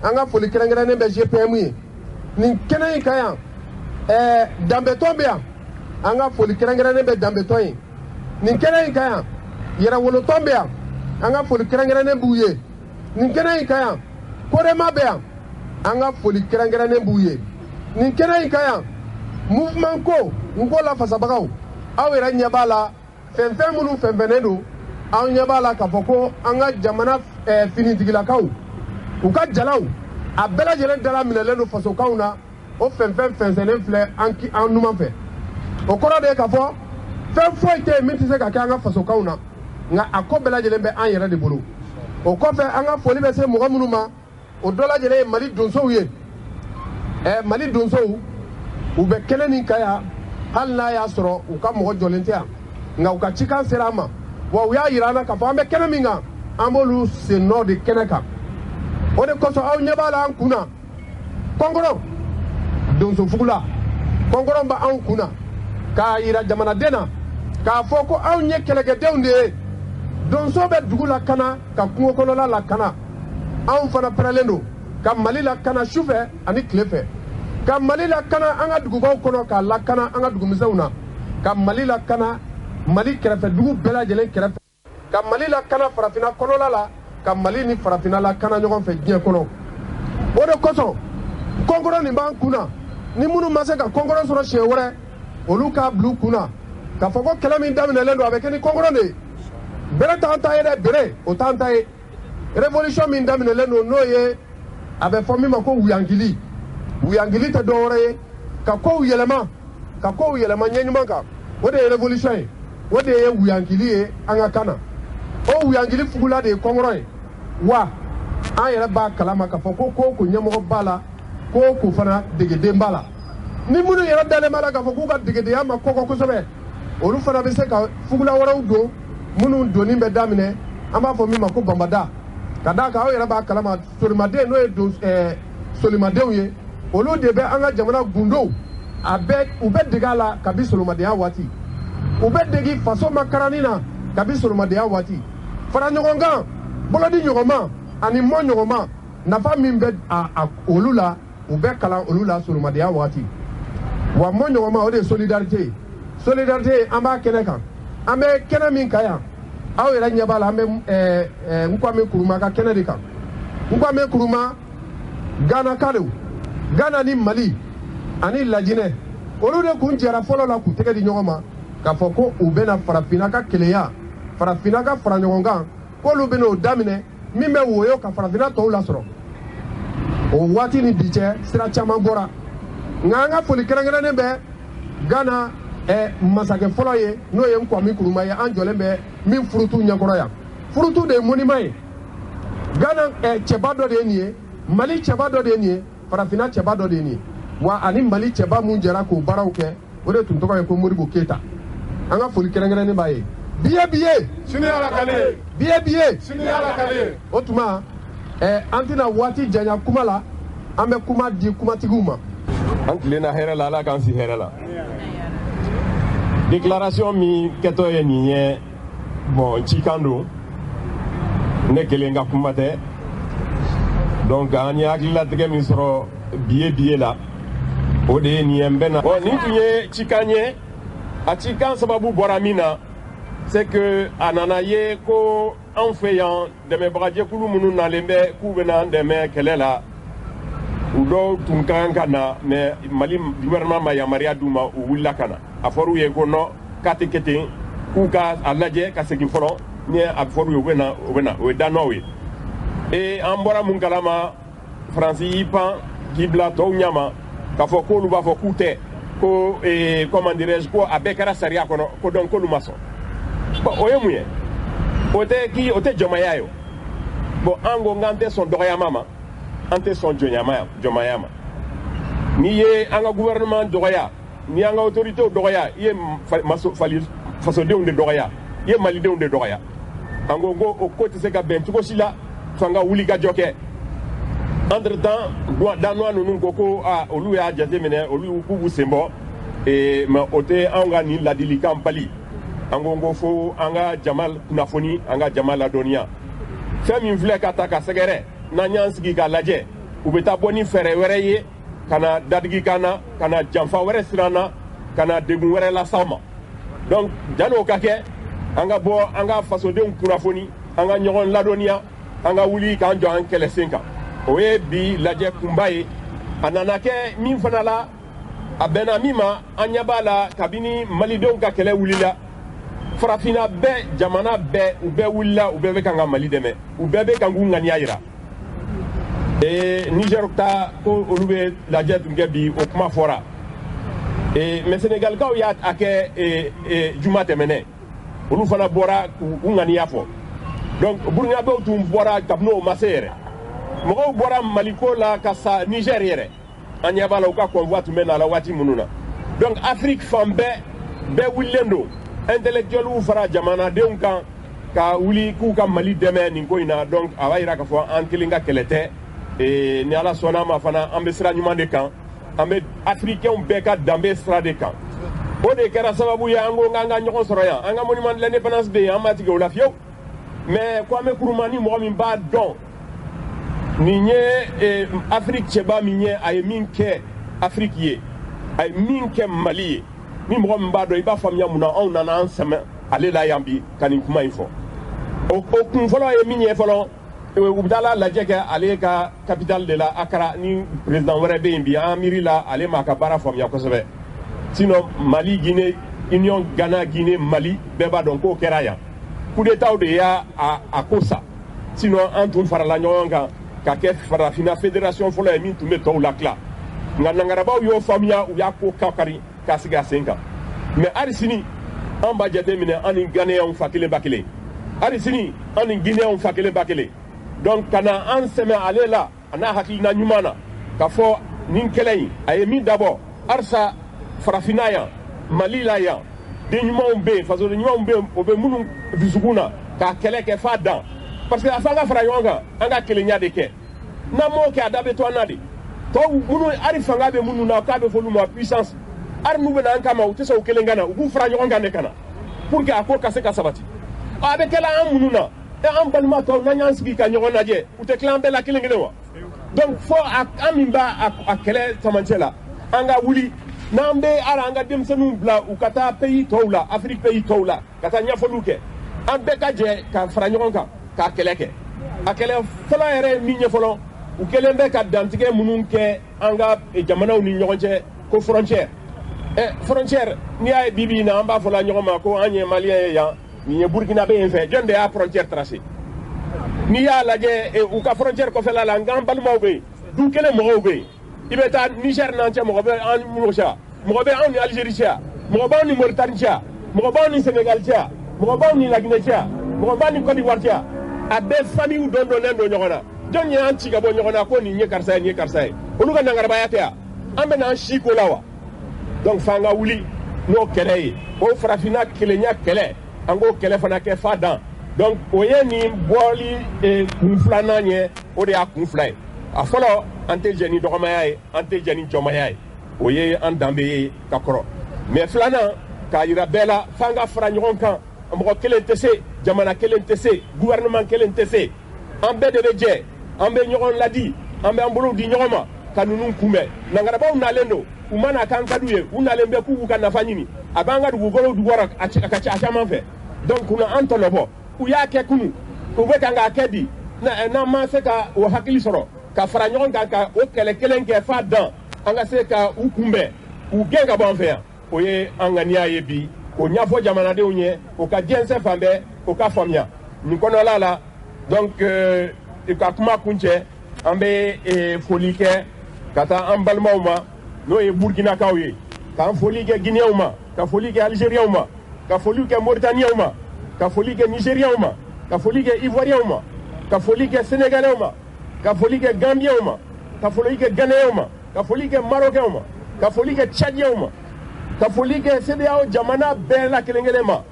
An ka foli kɛrɛnkɛrɛnnen bɛ GPM ye. Nin kɛnɛ in kan yan, danbetɔn bɛ yan. An ka foli kɛrɛnkɛrɛnnen bɛ danbetɔn ye. Nin kɛnɛ in kan yan, yɛrɛwolotɔn bɛ yan. An ka foli kɛrɛnkɛrɛnnen b'u ye. Nin kɛnɛ in kan yan, Korema bɛ yan. An ka foli kɛrɛnkɛrɛnnen b'u ye. Nin kɛnɛ in kan yan, mouvement ko n ko lafasabagaw, aw yɛrɛ ɲɛ b'a la, fɛn fɛn minnu fɛnfɛnnen don, aw ɲɛ b'a la k'a fɔ ko an ka jamana finitigilakaw, u ka jalaw, a bɛɛ lajɛlen dala minɛlen don fasokanw na. O fɛn fɛn fɛnsɛnnen filɛ an numan fɛ. O kɔrɔ de ye k'a fɔ fɛn foyi tɛ yen min tɛ se ka kɛ an ka fasokanw na, nka a ko bɛɛ lajɛlen bɛ an yɛrɛ de bolo. O kɔfɛ, an ka foli bɛ se mɔgɔ minnu ma, o dɔ lajɛlen ye Mali donsow ye. Mali donsow, u bɛ kɛnɛ nin kan yan, hali n'a y'a sɔrɔ u ka mɔgɔ jɔlen tɛ yan, nka u ka cikan sera an ma. Wa u y'a yira an na k'a fɔ an bɛ kɛnɛ min kan, an b'olu sen nɔ de kɛnɛ kan. O de kosɔn aw ɲɛ b'a la an kun na, kɔnkɔrɔn donsofugula, kɔnkɔrɔn bɛ anw kun na k'a yira jamanaden na k'a fɔ ko anw ye kɛlɛkɛdenw de ye. Donso bɛ dugu lakana ka kungo kɔnɔla lakana. Anw fana pɛrɛlen don ka Mali lakana su fɛ ani tile fɛ, ka Mali lakana an ka dugubaw kɔnɔ, k'a lakana an ka dugumisɛnw na, ka Mali lakana Mali kɛrɛfɛ dugu bɛɛ lajɛlen kɛrɛfɛ, ka Mali lakana farafinna kɔnɔla la, ka Mali ni farafinna lakana ɲɔgɔn fɛ diɲɛ kɔnɔ. O de kosɔn kɔnkɔrɔn nin b'an kun na. Ni minnu ma se ka kɔnkɔrɔn sɔrɔ siɲɛ wɛrɛ, olu k'a bila u kun na k'a fɔ ko kɛlɛ min daminɛlen don, a bɛ kɛ ni kɔnkɔrɔn de ye. Bere t'an ta ye dɛ, bere o t'an ta ye. Révolution min daminɛlen don, n'o ye a bɛ fɔ min ma ko wuyankili. Wuyankili tɛ dɔwɛrɛ ye ka kow yɛlɛma, ka kow yɛlɛma ɲɛ ɲuman kan. O de ye révolution ye, o de ye wuyankili ye an ka kan na. O wuyankili fugula de ye kɔnkɔrɔn ye. Wa an yɛrɛ b'a kalama k'a fɔ ko ko o ko ɲɛmɔgɔ b'a la, ko o ko fana degeden b'a la. Ni minnu yɛrɛ dalen b'a la k'a fɔ k'u ka degedenya ma kɔgɔ kosɛbɛ, olu fana bɛ se ka fugula wɛrɛw don minnu donni bɛ daminɛ, an b'a fɔ min ma ko banbada. Ka d'a kan aw yɛrɛ b'a kalama, solimaden n'o ye solimadenw ye, olu de bɛ an ka jamana gundow a bɛɛ u bɛ dege a la kabi solomadenya waati. U bɛ degi faso makaranni na kabi solomadenya waati. Fara ɲɔgɔn kan, bolodi ɲɔgɔnma ani mɔ ɲɔgɔnma, nafa min bɛ a olu la, u bɛ kalan olu la solomadenya waati. Wa mɔ ɲɔgɔnma, o de ye solidarité ye. Solidarité, an b'a kɛnɛ kan. An bɛ kɛnɛ min kan yan, aw yɛrɛ ɲɛ b'a la, an bɛ Kwame Nkrumah ka kɛnɛ de kan. Kwame Nkrumah, Ghana ka don, Ghana ni Mali ani Lajinɛ, olu de kun jɛra fɔlɔ la k'u tɛgɛ di ɲɔgɔn ma k'a fɔ ko u bɛna farafinna ka kelenya, farafinna ka fara ɲɔgɔn kan, k'olu bɛna o daminɛ min bɛ woyo ka farafinna tɔw lasɔrɔ. O waati ni bi cɛ, sira caman bɔra. Nka an ka foli kɛrɛnkɛrɛnnen bɛ Ghana masakɛ fɔlɔ ye, n'o ye Kwame Nkrumah ye. An jɔlen bɛ min furutu ɲɛkɔrɔ yan, furutu de ye monument ye. Ghana cɛba dɔ de ye nin ye, Mali cɛba dɔ de ye nin ye, farafinna cɛba dɔ de ye nin ye. Wa ani Mali cɛba mun jɛra k'o baaraw kɛ, o de tun tɔgɔ ye ko Modibo Keyita. An ka foli kɛrɛnkɛrɛnnen b'a ye. Bi ye bi ye. Sini y'Ala kali ye. Bi ye bi ye. Sini y'Ala kali ye. O tuma an tɛna waati janya kuma la, an bɛ kuma di kumatigiw ma. An tilenna hɛrɛ la, Ala k'an si hɛrɛ la. Déclaration min kɛtɔ ye nin ye, bon, cikan don, ne kelen ka kuma tɛ. Donc an ye hakililatigɛ min sɔrɔ bi ye bi ye la, o de ye nin ye. N bɛ na, bon, nin tun ye cikan ye. A cikan sababu bɔra min na, c'est que a nana ye ko anw fɛ yan, dɛmɛbagajɛkulu minnu nalen bɛ k'u bɛna an dɛmɛ kɛlɛ la, u dɔw tun ka kan ka na, mais Mali gouvernement ma yamaruya d'u ma. U wulila ka na, a fɔr'u ye ko non, k'a tɛ kɛ ten, k'u ka a lajɛ ka segin fɔlɔ. Ni a fɔr'u ye u bɛ na, u bɛ na. O ye danɔw ye. E an bɔra mun kalama, Faransi y'i pan k'i bila tɔw ɲɛma k'a fɔ k'olu b'a fɔ k'u tɛ ko comment dirais-je, ko a bɛɛ kɛra sariya kɔnɔ, ko donc k'olu ma sɔn. Bon, o ye mun ye? O tɛ k'i o tɛ jɔnmaya ye o. Bon, an ko k'an tɛ sɔn dɔgɔyama ma, an tɛ sɔn jɔnyama jɔnmaya ma. N'i ye an ka gouvernement dɔgɔya N'i y'an ka autorités dɔgɔya, i ye fasodenw de dɔgɔya, i ye malidenw de dɔgɔya. An ko ko o ko tɛ se ka bɛn cogo si la, f'an ka wuli ka jɔ kɛ. Entre temps, Danois ninnu ko ko aa, olu y'a jateminɛ, olu k'u b'u sen bɔ, mais o tɛ anw ka nin ladilikan bali. An ko ko fo an ka jama kunnafoni, an ka jama ladɔnniya. Fɛn min filɛ ka ta ka sɛgɛrɛ, n'an y'an sigi k'a lajɛ, u bɛ taa bɔ ni fɛɛrɛ wɛrɛ ye ka na dadigikan na, ka na janfa wɛrɛ siran na, ka na degun wɛrɛ las'an ma. Donc jan'o ka kɛ, an ka bɔ, an ka fasodenw kunnafoni, an ka ɲɔgɔn ladɔnniya, an ka wuli k'an jɔ an kɛlɛ sen kan. O ye bi lajɛ kunba ye. A nana kɛ min fana la, a bɛnna min ma, an ɲɛ b'a la kabini malidenw ka kɛlɛ wulila, farafinna bɛɛ, jamana bɛɛ, u bɛɛ wulila, u bɛɛ bɛ kan ka Mali dɛmɛ, u bɛɛ bɛ kan k'u ŋaniya yira. Niger ta ko olu bɛ lajɛ tun kɛ bi, o kuma fɔra. Mais Sénégalikaw y'a a kɛ juma tɛmɛnɛ, olu fana bɔra k'u ŋaniya fɔ. Donc Burkinabɛw tun bɔra kabini o ma se yɛrɛ. Mɔgɔw bɔra Maliko la ka sa Niger yɛrɛ, an ɲɛ b'a la u ka convoi tun bɛ na la waati minnu na. Donc Afrique fan bɛɛ, bɛɛ wulilen don, intellectuels fara jamanadenw kan ka wuli k'u ka Mali dɛmɛ nin ko in na. Donc a b'a yira k'a fɔ an kelen ka kɛlɛ tɛ. Ni Ala sɔnna a ma fana, an bɛ sira ɲuman de kan, an bɛ africains bɛɛ ka danbe sira de kan. O de kɛra sababu ye an ko k'an ka ɲɔgɔn sɔrɔ yan. An ka monument de l'indépendance bɛ yen, an ma tigɛ o la fiyewu. Mais Kwame Nkrumah, ni mɔgɔ min b'a dɔn nin ye Afrique cɛba min ye, a ye min kɛ Afrique ye, a ye min kɛ Mali ye, ni mɔgɔ min b'a dɔn, i b'a faamuya mun na anw nana an sɛmɛ ale la yan bi ka nin kuma in fɔ. O kun fɔlɔ ye min ye fɔlɔ, u bɛ taa lajɛ kɛ ale ka capitale de la, Accra. Ni président wɛrɛ bɛ yen bi, an miiri la ale m'a ka baara faamuya kosɛbɛ. Sinon Mali, Guinée, Union Ghana, Guinée, Mali, bɛɛ b'a dɔn k'o kɛra yan. Coup d'état de y'a a ko sa. Sinon an tun farala ɲɔgɔn kan ka kɛ farafinna fédération fɔlɔ ye min tun bɛ tɔw la tila. Nka nangarabaw y'o faamuya, u y'a ko kakari k'a sigi a sen kan. Mais hali sini an b'a jateminɛ, an ni Ghanéens fa kelen ba kelen, hali sini an ni Guinéens fa kelen ba kelen. Donc ka na an sɛmɛ ale la, a n'a hakilina ɲuman na, k'a fɔ nin kɛlɛ in a ye min dabɔ, halisa farafinna yan, Mali la yan, den ɲumanw bɛ yen, fasoden ɲumanw bɛ yen, o bɛ minnu dusukun na k'a kɛlɛ kɛ f'a dan. Parce que a fɔ an ka fara ɲɔgɔn kan, an ka kelenya de kɛ. N'an m'o kɛ, a da bɛ to an na de. Tɔw minnu hali fanga bɛ minnu na, k'a bɛ fɔ olu ma puissance, hali n'u bɛ na an kama, u tɛ se u kelen ka na, u b'u fara ɲɔgɔn kan de ka na pour que a ko ka se ka sabati. A bɛ kɛla an minnu na, an balima tɔw, n'an y'an sigi ka ɲɔgɔn lajɛ, u tɛ tila an bɛɛ la kelen kelen wa? Donc fo an min b'a a kɛlɛ camancɛ la, an ka wuli n'an bɛ hali an ka denmisɛnninw bila u ka taa pays tɔw la, Afrique pays tɔw la, ka taa ɲɛfɔliw kɛ. An bɛɛ ka jɛ ka fara ɲɔgɔn kan k'a kɛlɛ kɛ. A kɛlɛ fɔlɔ yɛrɛ ye min ye fɔlɔ, u kɛlen bɛ ka dantigɛ minnu kɛ an ka jamanaw ni ɲɔgɔn cɛ, ko frontière. Frontière, n'i y'a ye bi bi in na, an b'a fɔ la ɲɔgɔn ma ko an ye malien ye yan, nin ye Burkinabé yen fɛ, jɔn de y'a frontière tracé? N'i y'a lajɛ u ka frontière kɔfɛla la, n k'an balimaw bɛ yen, du kelen mɔgɔw bɛ yen. I bɛ taa Niger n'an cɛ, mɔgɔ bɛ an ni cɛ, mɔgɔ bɛ anw ni Algérie cɛ, mɔgɔ b'anw ni Mauritanie cɛ, mɔgɔ b'anw ni Sénégal cɛ, mɔgɔ b'anw ni Laginɛ cɛ, mɔgɔ b'anw ni Côte d'Ivoire cɛ. A bɛɛ famille dɔn dɔnnen don ɲɔgɔn na. Jɔn ye an ci ka bɔ ɲɔgɔn na ko nin ye karisa ye, nin ye karisa ye? Olu ka nangarabaya tɛ yan, an bɛ n'an si ko la wa? Donc f'an ka wuli n'o kɛlɛ ye, o farafinna kelenya kɛlɛ, an k'o kɛlɛ fana kɛ fa dan. Donc o ye nin bɔli kun filanan ye, o de y'a kun fila ye. A fɔlɔ, an tɛ jɛ ni dɔgɔmaya ye, an tɛ jɛ ni jɔnmaya ye, o ye an danbe ye ka kɔrɔ. Mais filanan, k'a yira bɛɛ la f'an ka fara ɲɔgɔn kan. Mɔgɔ kelen tɛ se, jamana kelen tɛ se, gouvernement kelen tɛ se, an bɛɛ de bɛ jɛ, an bɛ ɲɔgɔn ladi, an bɛ an bolow di ɲɔgɔn ma ka ninnu kunbɛn. Nangarabaw nalen don, u ma na k'an ka d'u ye, u nalen bɛ k'u b'u ka nafa ɲini, a b'an ka dugukolow jukɔrɔ a ka ca a caman fɛ. Donc kunna an tɔnɔbɔ, u y'a kɛ kunu, u bɛ kan k'a kɛ bi. N'an ma se ka o hakili sɔrɔ ka fara ɲɔgɔn kan ka o kɛlɛ kelen kɛ f'a dan, an ka se ka u kunbɛn, k'u gɛn ka bɔ an fɛ yan, o ye an ŋaniya ye bi, k'o ɲɛfɔ jamanadenw ye, o ka diɲɛsɛn fan bɛɛ, o ka faamuya nin kɔnɔla la. Donc ka kuma kuncɛ, an bɛ foli kɛ ka taa an balimaw ma, n'o ye Burkinakaw ye, k'an foli kɛ Guinéenw ma, ka foli kɛ Algérienw ma, ka foli kɛ Mauritanienw ma, ka foli kɛ Nigérienw ma, ka foli kɛ Ivoirienw ma, ka foli kɛ Sénégalais ma, ka foli kɛ Gambienw ma, ka foli kɛ Ghanéenw ma, ka foli kɛ Marocains ma, ka foli kɛ Tchadiens ma, Ka foli kɛ CEDEAO jamana bɛɛ la kelen kelen ma.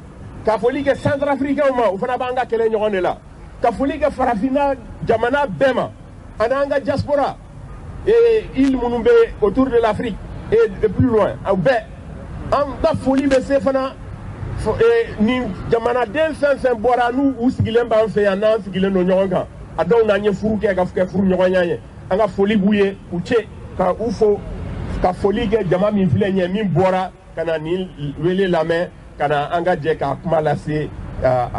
Ka foli kɛ Centrafricains ma, u fana b'an ka kɛlɛ ɲɔgɔn de la. Ka foli kɛ farafinna jamana bɛɛ ma, ani an ka diaspora et îles minnu bɛ autour de l'Afrique et de plus loin, aw bɛɛ. An ka foli bɛ se fana nin jamanaden fɛn fɛn bɔra n'u u sigilen b'an fɛ yan, n'an sigilen don ɲɔgɔn kan, a dɔw n'an ye furu kɛ ka kɛ furu ɲɔgɔnya ye. An ka foli b'u ye, u ce ka u fo, ka foli kɛ jama min filɛ nin ye, min bɔra ka na nin wele lamɛn, ka na an ka jɛ k'a kuma lase ka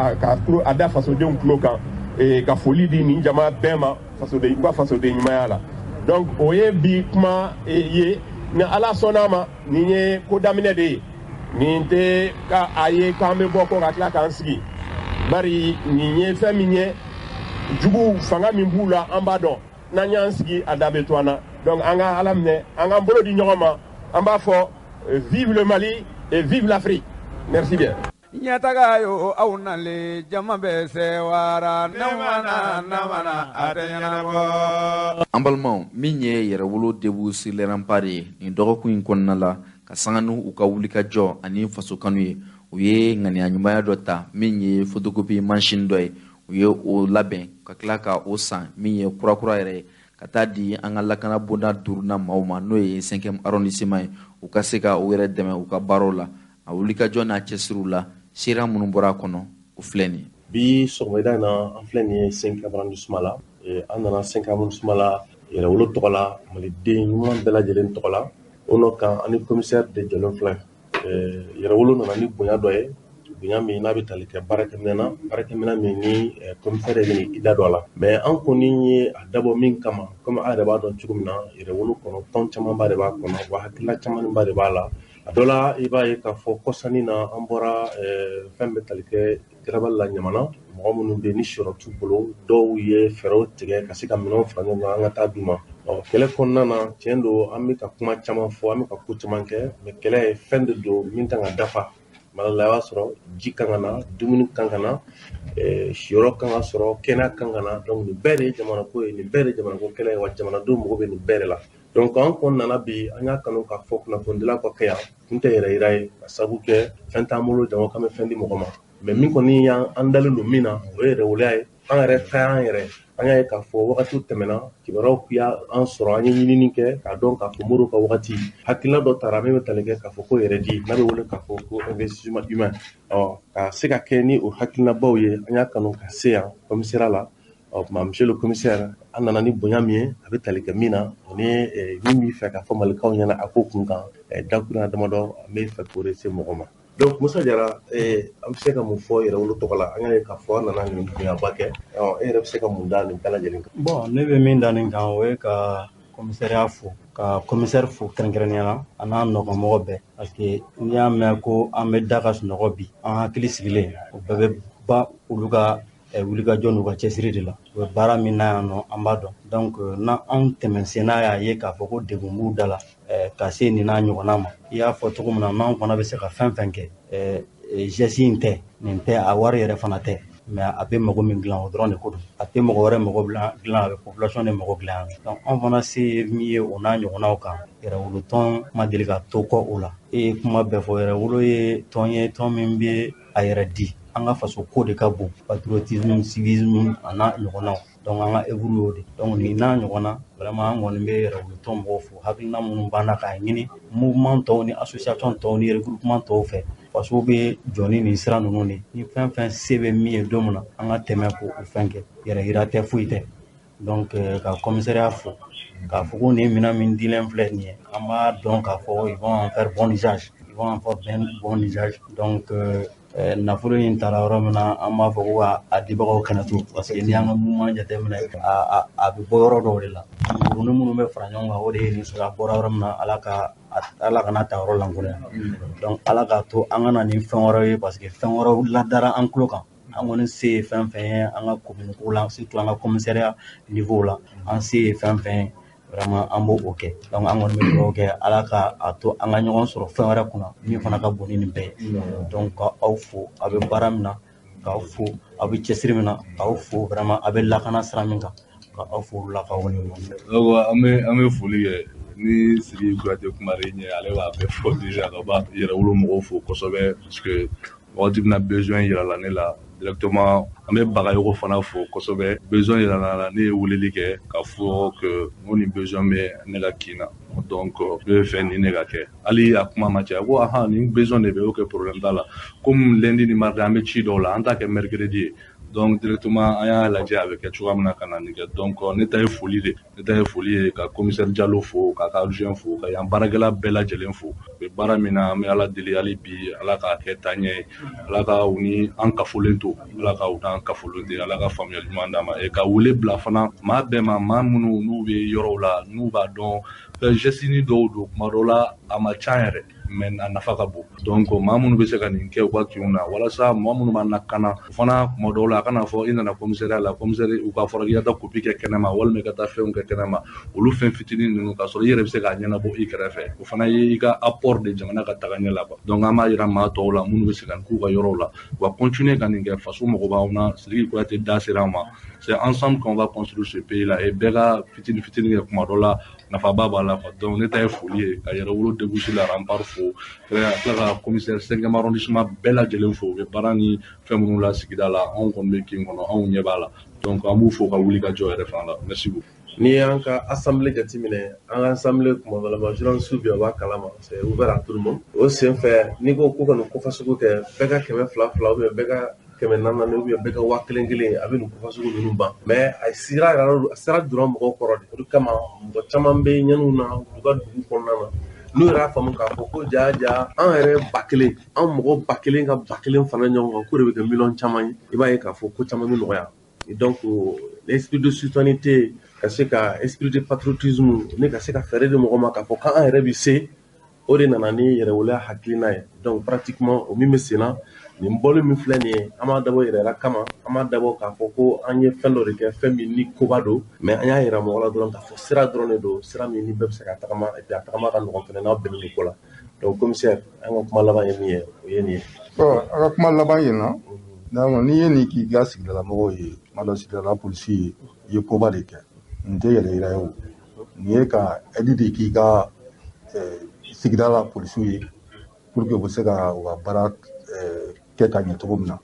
a da fasodenw tulo kan, ka foli di nin jama bɛɛ ma fasoden u ka fasoden ɲumanya la. Donc o ye bi kuma ye. Ni Ala sɔnna a ma, nin ye ko daminɛ de ye. Nin tɛ ka a ye k'an bɛ bɔ kɔ ka tila k'an sigi, bari nin ye fɛn min ye, jugu fanga min b'u la, an b'a dɔn. N'an y'an sigi, a da bɛ to an na. Donc an ka Ala minɛ, an k'an bolo di ɲɔgɔn ma. An b'a fɔ: vive le Mali et vive l'Afrique. Merci bien. Ɲɛtaga yo, aw nalen, jama bɛ sɛwara, namana namana, a tɛ ɲɛnabɔ. An balimaw, min ye Yɛrɛwolo Debout sur les Remparts ye, nin dɔgɔkun in kɔnɔna la, ka sanga n'u ka wulikajɔ ani fasokanu ye, u ye ŋaniya ɲumanya dɔ ta, min ye photocopie machine dɔ ye. U ye o labɛn ka tila ka o san, min ye kurakura yɛrɛ ye, ka taa di an ka lakana bonda duurunan maaw ma, n'o ye 5e arrondissement ye, u ka se ka u yɛrɛ dɛmɛ u ka baaraw la. A wulikajɔ n'a cɛsiriw la, sira minnu bɔra a kɔnɔ, o filɛ nin ye. Bi sɔgɔmada in na, an filɛ nin ye 5e arrondissement la. An nana 5e arrondissement la Yɛrɛwolo tɔgɔ la, maliden ɲuman bɛɛ lajɛlen tɔgɔ la. O nɔ kan, ani commissaire de jɔlen filɛ. Yɛrɛwolo nana ni bonya dɔ ye, bonya min n'a bɛ tali kɛ baarakɛminɛn na, baarakɛminɛn min ni commissaire bɛ i da don a la. Mais an kɔni ye a dabɔ min kama, komi a yɛrɛ b'a dɔn cogo min na, Yɛrɛwolo kɔnɔ, tɔn camanba de b'a kɔnɔ, wa hakilina camanba de b'a la. A dɔ la, i b'a ye k'a fɔ kɔsannin na, an bɔra fɛn bɛ tali kɛ garabali la Ɲamana, mɔgɔ minnu bɛ yen ni siyɔrɔ t'u bolo, dɔw ye fɛɛrɛw tigɛ ka se ka minɛnw fara ɲɔgɔn kan, an ka taa d'u ma. Ɔ, kɛlɛ kɔnɔna na, tiɲɛ don, an bɛ ka kuma caman fɔ, an bɛ ka ko caman kɛ, mais kɛlɛ ye fɛn de don min kan ka dafa. Tuma dɔ la, i b'a sɔrɔ ji kan ka na, dumuni kan ka na, siyɔrɔ kan ka sɔrɔ, kɛnɛya kan ka na. Donc nin bɛɛ de ye jamana ko ye, nin bɛɛ de ye jamana ko kɛlɛ ye, wa jamanadenw mago bɛ nin bɛɛ de la. Donc an kɔni nana bi, an y'a kanu k'a fɔ kunnafonidilaw ka kɛ yan. Kun tɛ yɛrɛ yira ye, ka sababu kɛ fɛn t'an bolo jango k'an bɛ fɛn di mɔgɔ ma. Mais min kɔni y'an dalen don min na, o ye yɛrɛwoloya ye. An yɛrɛ ta y'an yɛrɛ. An y'a ye k'a fɔ wagatiw tɛmɛna, kibaruyaw y'an sɔrɔ, an ye ɲinini kɛ k'a dɔn k'a fɔ Modibo ka wagati, hakilina dɔ taara min bɛ tali kɛ k'a fɔ ko yɛrɛ di, n'a bɛ wele k'a fɔ ko investissement humain. Ɔ, ka se ka kɛ ni o hakilinabaw ye, an y'a kanu ka se yan commissariat la. Ɔ tuma, monsieur le commissaire, an nana ni bonya min ye, a bɛ tali kɛ min na, o ni min b'i fɛ k'a fɔ malikaw ɲɛna a ko kun kan, dakuruɲɛ damadɔ, an bɛ fɛ k'o de se mɔgɔ ma. Donc Musa Jara, an bɛ se ka mun fɔ Yɛrɛwolo tɔgɔ la? An y'a ye k'a fɔ an nana nin bonyaba kɛ. E yɛrɛ bɛ se ka mun da nin bɛɛ lajɛlen kan? Bon, ne bɛ min da nin kan, o ye ka commissariat fo, ka commissaire fo kɛrɛnkɛrɛnnenya la, a n'a nɔgɔmɔgɔ bɛɛ, parce que n'i y'a mɛn ko an bɛ da ka sunɔgɔ bi, an hakili sigilen, o bɛɛ bɛ ba olu ka wulikajɔ n'u ka cɛsiri de la. U bɛ baara min na yan nɔ, an b'a dɔn. Donc n'an anw tɛmɛsen y'a ye k'a fɔ ko degun b'u da la ka se nin n'a ɲɔgɔnna ma, i y'a fɔ cogo min na, n'anw fana bɛ se ka fɛn fɛn kɛ, geste in tɛ nin tɛ, a wari yɛrɛ fana tɛ, mais a bɛ mago min dilan, o dɔrɔn de ko don. A tɛ mɔgɔ wɛrɛ mago dilan, a bɛ population de mago dilan. Donc anw fana se ye min ye o n'a ɲɔgɔnnaw kan, Yɛrɛwolo tɔn ma deli ka to kɔ o la. E ye kuma bɛɛ fɔ, Yɛrɛwolo ye tɔn ye, tɔn min bɛ a yɛrɛ di. An ka faso ko de ka bon, patriotisme, civisme, a n'a ɲɔgɔnnaw. Donc an ka œuvre y'o de. Donc nin n'a ɲɔgɔnna, vraiment, an kɔni bɛ Yɛrɛwolo tɔn mɔgɔw fo, hakilina minnu b'an na k'a ɲini mouvement tɔw ni association tɔw ni regroupement tɔw fɛ. Faso bɛ jɔ ni nin sira ninnu de. Ni fɛn fɛn se bɛ min ye don min na, an ka tɛmɛ k'o fɛn kɛ. Yɛrɛ yira tɛ, foyi tɛ. Donc ka commissariat fo, k'a fɔ ko nin minɛn min dilen filɛ nin ye, an b'a dɔn k'a fɔ ils vont en faire bon usage, ils vont en faire bon usage. Donc nafolo in taara yɔrɔ min na, an b'a fɔ ko a dibagaw kana to, parce que n'i y'an ka mouvement jateminɛ, a bɛ bɔ yɔrɔ dɔw de la. Kurunin minnu bɛ fara ɲɔgɔn kan, o de ye nin sɔrɔ. A bɔra yɔrɔ min na, Ala ka Ala kana ta yɔrɔ lankolonya. Donc Ala k'a to an ka na ni fɛn wɛrɛw ye, parce que fɛn wɛrɛw ladara an tulo kan. An kɔni se ye fɛn fɛn ye an ka commune ko la, surtout an ka commissariat niveau la, an se ye fɛn fɛn ye, vraiment, an b'o kɛ. Donc an kɔni bɛ dugawu kɛ, Ala ka a to an ka ɲɔgɔn sɔrɔ fɛn wɛrɛ kunna min fana ka bon ni nin bɛɛ ye. Donc ka aw fo, aw bɛ baara min na, k'aw fo, aw bɛ cɛsiri min na, k'aw fo, vraiment, aw bɛ lakana sira min kan, ka aw fo olu la, k'aw waleɲuman dɔn. Donc an bɛ foli kɛ. Ni Sidiki Kuyate kumara i ɲɛ, ale b'a bɛɛ fɔ déjà ka ban. Yɛrɛwolo mɔgɔw fo kosɛbɛ parce que wagati min na besoin yirala ne la directement, an bɛ Bagayogo fana fo kosɛbɛ. Besoin yirala la, ne ye weleli kɛ k'a fɔ que n ko nin besoin bɛ ne ka kin na, donc ne bɛ fɛ nin de ka kɛ. Hali a kuma ma caya, ko ahan, nin besoin de bɛ, ok, problème t'a la. Comme lundi ni mardi an bɛ ci dɔw la, an t'a kɛ mercredi ye. Donc directement an y'a lajɛ a bɛ kɛ cogoya min na ka na nin kɛ. Donc ne ta ye foli de, ne ta ye foli ye ka commissaire Jalo fo, k'a ka adjoint fo, ka yan baarakɛla bɛɛ lajɛlen fo. U bɛ baara min na, an bɛ Ala deli hali bi, Ala k'a kɛ taaɲɛ ye, Ala ka u ni an kafolen to, Ala ka u n'an kafolen to, Ala ka faamuyali ɲuman d'an ma. Ka wele bila fana maa bɛɛ ma, maa minnu n'u bɛ yɔrɔw la, n'u b'a dɔn fɛn geste dɔw don, kuma dɔw la a ma ca yɛrɛ, mais a nafa ka bon. Donc maa minnu bɛ se ka nin kɛ u ka kinw na, walasa maa minnu b'an lakana o fana, kuma dɔw la a kana fɔ i nana commissariat la, commissaire u ka fɔra k'i ka taa copie kɛ kɛnɛma walima i ka taa fɛnw kɛ kɛnɛma, olu fɛn fitinin ninnu, k'a sɔrɔ i yɛrɛ bɛ se k'a ɲɛnabɔ i kɛrɛfɛ, o fana ye i ka apport de jamana ka taga ɲɛ la quoi. Donc an b'a yira maa tɔw la minnu bɛ se ka nin k'u ka yɔrɔw la, u ka continuer ka nin kɛ. Faso mago b'anw na. Sidiki Kuyate da sera an ma. C'est ensemble qu'on va construire ce pays là et bɛɛ ka fitinin fitinin kɛ, kuma dɔ la nafaba b'a la quoi. Donc ne ta ye foli ye ka Yɛrɛwolo Debout sur les Remparts fo, ka tila ka commissaire 5e arrondissement bɛɛ lajɛlen fo. U bɛ baara ni fɛn minnu la sigida la, anw kɔni bɛ kin kɔnɔ, anw ɲɛ b'a la. Donc an b'u fo ka wuli ka jɔ yɛrɛ fana la. Merci beaucoup. N'i y'an ka assemblée jateminɛ, an ka assemblée kuma dɔ la ma, journaliste bɛ yen, o b'a kalama, c'est ouvert à tout le monde. O sen fɛ, n'i ko ko ka nin ko fasugu kɛ, bɛɛ ka 200 200, ou bien bɛɛ ka 400 400, ou bien bɛɛ ka 1000 1000, a bɛ nin ko fasugu ninnu ban. Mais a sira yɛrɛ, a sira donna mɔgɔw kɔrɔ de. O de kama mɔgɔ caman bɛ ɲɛniw na u ka dugu kɔnɔna na, n'u yɛrɛ y'a faamu k'a fɔ ko ja ja, an yɛrɛ 1000, an mɔgɔ 1000 ka 1000 fara ɲɔgɔn kan, k'o de bɛ kɛ miliyɔn caman ye, i b'a ye k'a fɔ ko caman bɛ nɔgɔya. Donc l'esprit de citoyenneté, ka se ka esprit de patriotisme, ne ka se ka fɛɛrɛ di mɔgɔ ma k'a fɔ k'an yɛrɛ bɛ se, o de nana ni yɛrɛwoloya hakilina ye. Donc pratiquement o min bɛ sen na, nin bɔli min filɛ nin ye, an m'a dabɔ yɛrɛ kama, an m'a dabɔ k'a fɔ ko an ye fɛn dɔ de kɛ, fɛn min ni koba don, mais an y'a yira mɔgɔ la dɔrɔn k'a fɔ sira dɔrɔn de don, sira min ni bɛɛ bɛ se ka tagama, et puis a tagama ka nɔgɔn fɛnɛ n'aw bɛnnen don ko la. Donc commissaire, an ka kuma laban ye min ye, o ye nin ye. Bon, a ka kuma laban ye na, donc n'i ye nin k'i ka sigidalamɔgɔw ye, tuma dɔ sigidala polisi ye, i ye koba de kɛ. Nin tɛ yɛrɛ yira ye o, nin ye ka aide de k'i ka sigida la polisiw ye pour que u bɛ se ka u ka baara kɛ ka ɲɛ cogo min na.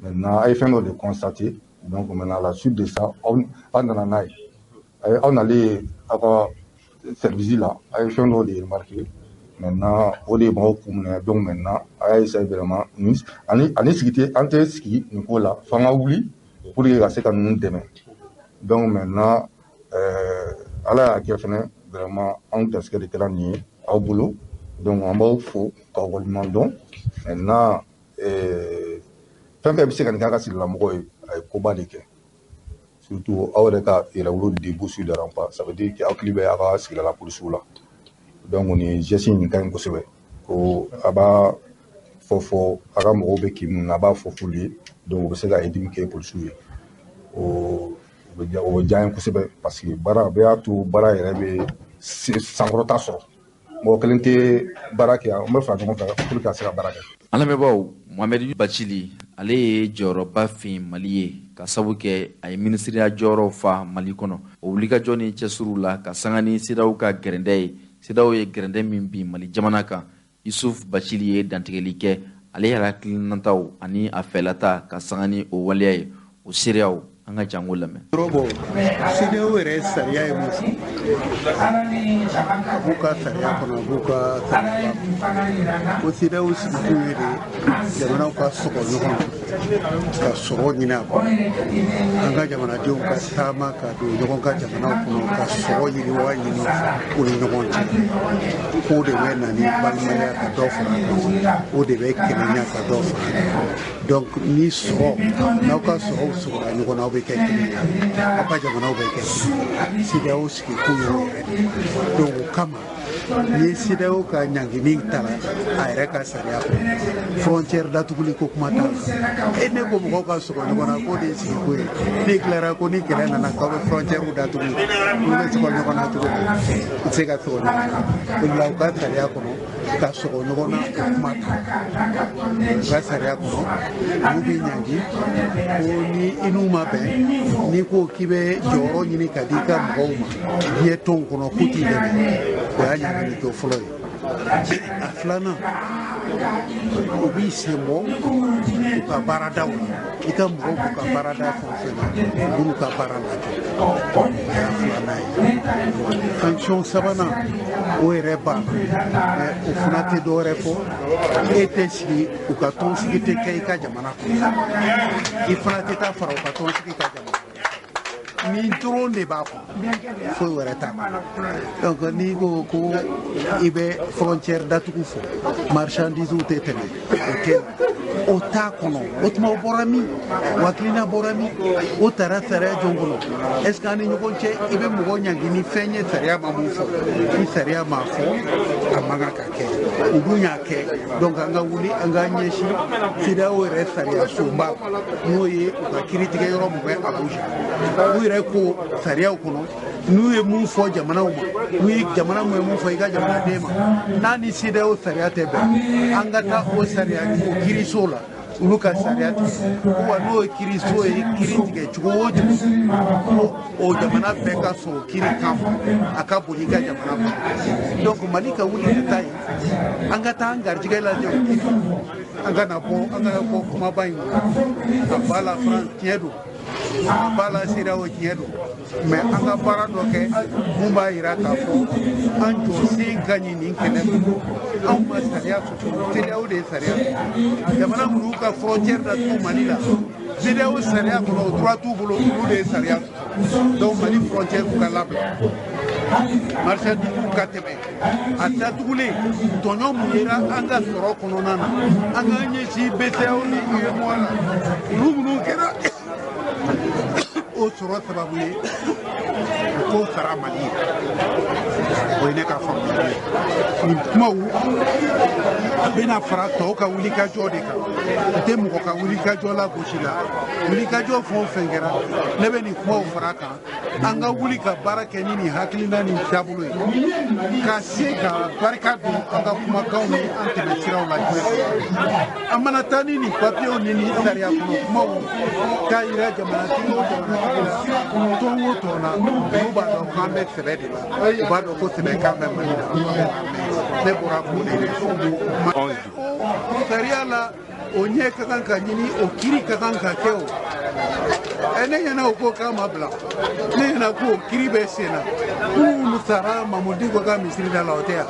Maintenant a ye fɛn dɔ de constater, donc maintenant à la suite de ça, aw nana n'a ye, aw nalen aw ka service la, a ye fɛn dɔ de remarquer. Maintenant o de ye mɔgɔw kun minɛ. Donc maintenant a y'a essayer vraiment ani sigi tɛ, an tɛ sigi nin ko la, f'an ka wuli pour que ka se ka ninnu dɛmɛ. Donc maintenant Ala y'a kɛ fɛnɛ, vraiment anw garisɛgɛ de kɛra nin ye aw bolo. Donc an b'aw fo k'aw waleɲuman dɔn. Maintenant fɛn fɛn bɛ se ka nin k'a ka sigilamɔgɔw ye, a ye koba de kɛ, surtout aw yɛrɛ ka Yɛrɛwolo Debout sur les Remparts. Ça veut dire que aw hakili bɛ aw ka sigidala polisiw la. Donc nin geste in ka ɲi kosɛbɛ, ko a b'a fɔ a ka mɔgɔw bɛ kin minnu na, a b'a fɔ f'olu ye, donc u bɛ se ka aide min kɛ polisiw ye, o bɛ diya an ye kosɛbɛ, parce que baara bɛɛ y'a to baara yɛrɛ bɛ sankɔrɔta sɔrɔ. Mɔgɔ kelen tɛ baara kɛ, an bɛ fara ɲɔgɔn kan pour que ka se ka baara kɛ. An lamɛnbaaw, Mohamed Bacili, ale ye jɔyɔrɔba fin Mali ye ka sabu kɛ a ye minisiriya jɔyɔrɔw fa Mali kɔnɔ. O wulikajɔ ni cɛsiriw la ka sanga ni CEDEAO ka gɛrɛndɛ ye, CEDEAO ye gɛrɛndɛ min bin Mali jamana kan, Yusuf Bacili ye dantigɛli kɛ ale yɛrɛ hakilinataw ani a fɛlata ka sanga ni o waleya ye. O seereyaw, an ka jango lamɛn. Bon, CEDEAO yɛrɛ sariya ye mun fɔ? A b'u ka sariya kɔnɔ, a b'u ka sariya ko CEDEAO sigikun ye de jamanaw ka sɔgɔ ɲɔgɔn na ka sɔrɔ ɲini a kɔnɔ, an ka jamanadenw ka taama ka don ɲɔgɔn ka jamanaw kɔnɔ ka sɔrɔ yiriwa ɲini u ni ɲɔgɔn cɛ, k'o de bɛ na ni balimaya ka dɔ fara a kan, o de bɛ kelenya ka dɔ fara a kan. Donc ni sɔrɔ, n'aw ka sɔrɔw sɔgɔra ɲɔgɔn na, aw bɛ kɛ kelen ye, aw ka jamanaw bɛ kɛ kelen ye. CEDEAO sigikun y'o yɛrɛ de. Donc o kama, ni CEDEAO ka ɲangini tara a yɛrɛ ka sariya kɔnɔ, frontière datuguli ko kuma t'a la. E ne ko mɔgɔw ka sɔgɔ ɲɔgɔn na k'o de ye sigiko ye, n'i tilara ko ni kɛlɛ nana k'aw bɛ frontière datugu, olu bɛ sɔgɔ ɲɔgɔn na cogo di? U tɛ se ka sɔgɔ ɲɔgɔn na. O de la, u ka sariya kɔnɔ, ka sɔgɔ ɲɔgɔn na, o kuma t'a la. U ka sariya kɔnɔ, olu bɛ ɲangi ko ni i n'u ma bɛn, n'i ko k'i bɛ jɔyɔrɔ ɲini ka di i ka mɔgɔw ma diɲɛ tɔnw kɔnɔ, k'u t'i dɛmɛ. O y'a ɲangili jɔ fɔlɔ ye. A filanan, u b'i sen bɔ u ka baaradaw la, i ka mɔgɔw b'u ka baarada fɛn o fɛn na, u b'u ka baara lajɔ. O y'a filanan ye. Sanction sabanan, o yɛrɛ b'a la, mais o fana tɛ dɔwɛrɛ fɔ, e tɛ sigi u ka tɔnsigi tɛ kɛ i ka jamana kɔnɔ, i fana tɛ taa fara u ka tɔnsigi ka jamana. Nin dɔrɔn de b'a kɔnɔ, foyi wɛrɛ t'a kɔnɔ. Donc n'i ko ko i bɛ frontière datugu fɔ marchandise tɛ tɛmɛ, o tɛ, o t'a kɔnɔ. O tuma o bɔra min? O hakilina bɔra min? O taara sariya jɔn kɔnɔ? Est ce que an ni ɲɔgɔn cɛ, i bɛ mɔgɔ ɲangi ni fɛn ye sariya ma mun fɔ? Ni sariya m'a fɔ, a man kan ka kɛ. U dun y'a kɛ. Donc an ka wuli, an k'an ɲɛsin CEDEAO yɛrɛ sariya sunba, n'o ye u ka kiiritigɛ yɔrɔ mun bɛ Abuja. U yɛrɛ ko sariyaw kɔnɔ, n'u ye mun fɔ jamanaw ma, n'u ye jamana mun ye mun fɔ i ka jamanaden ma, n'a ni CEDEAO sariya tɛ bɛn, an ka taa o sariya o kiiriso la, olu ka sariya tigɛ. Wa n'o ye kiiriso ye kiiri tigɛ cogo o cogo, ko o jamana bɛɛ ka sɔn o kiiri kan ma, a ka boli i ka jamana kɔnɔ. Donc Mali ka wuli ka taa yen, an ka taa an garijɛgɛ lajɛ o kiiri, an kana bɔ, an kana bɔ kumaba in kɔnɔ. A ba la France tiɲɛ don, a ba la CEDEAO tiɲɛ don, mais an ka baara dɔ kɛ mun b'a yira k'a fɔ an jɔ sen ka ɲi nin kɛlɛ kɔnɔ. Anw ma sariya sɔsɔ, CEDEAO de ye sariya sɔsɔ. Jamana minnu ka frontière datugu Mali la, CEDEAO sariya kɔnɔ, o droit t'u bolo, olu de ye sariya sɔsɔ. Donc Mali frontière ka labila, marchandise ka tɛmɛ. A datugulen, tɔɲɔ mun yera an ka sɔrɔ kɔnɔna na, an k'an ɲɛsin BCEAO ni UEMOA la, olu minnu kɛra o sɔrɔ sababu ye, u k'o sara Mali ye. O ye ne ka faamuyali ye. Nin kumaw, a bɛna fara tɔw ka wulikajɔ de kan. N tɛ mɔgɔ ka wulikajɔ la gosi la. Wulikajɔ fɛn o fɛn kɛra, ne bɛ nin kumaw fara kan. An ka wuli ka baara kɛ ni nin hakilina nin taabolo ye, ka se ka barika don an ka kumakanw ni an tɛmɛ siraw la diɲɛ kɔnɔ. An mana taa ni nin papiyew ni nin sariya kɔnɔ kumaw k'a yira jamanatigi o jamanatigi la, tɔn o tɔn na, olu b'a dɔn k'an bɛ sɛbɛ de la, u b'a dɔn ko sɛbɛ kan bɛ Mali la. Ne bɔra k'o de sariya la, o ɲɛ ka kan ka ɲini, o kiiri ka kan ka kɛ. O ɛ, ne ɲɛna o ko k'a ma bila, ne ɲɛna ko o kiiri bɛ sen na. Minnu sara Mamudu Diko ka misiri da la, o tɛ yan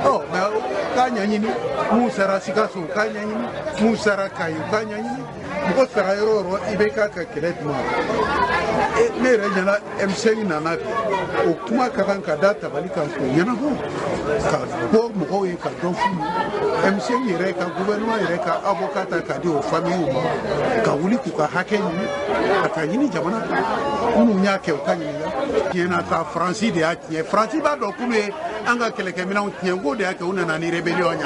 ɔ, mais k'a ɲɛɲini. Mun sara Sikaso, k'a ɲɛɲini. Mun sara Kayi, k'a ɲɛɲini. Mɔgɔ sara yɔrɔ o yɔrɔ, i bɛ k'a ka kɛlɛ tuma. Ne yɛrɛ ɲɛna M5 nana bi, o kuma ka kan ka da tabali kan k'o ɲɛnabɔ, ka bɔ mɔgɔw ye ka dɔ f'u ye. M5 yɛrɛ ka gouvernement yɛrɛ ka avocat ta k'a di o famille ma, ka wuli k'u ka hakɛ ɲini, a ka ɲini jamana kan. Minnu y'a kɛ, u ka ɲininka. Tiɲɛna sa, Faransi de y'a tiɲɛ. Faransi b'a dɔn k'olu ye an ka kɛlɛkɛminɛnw tiɲɛ, k'o de y'a kɛ u nana ni rébellion ɲɛ,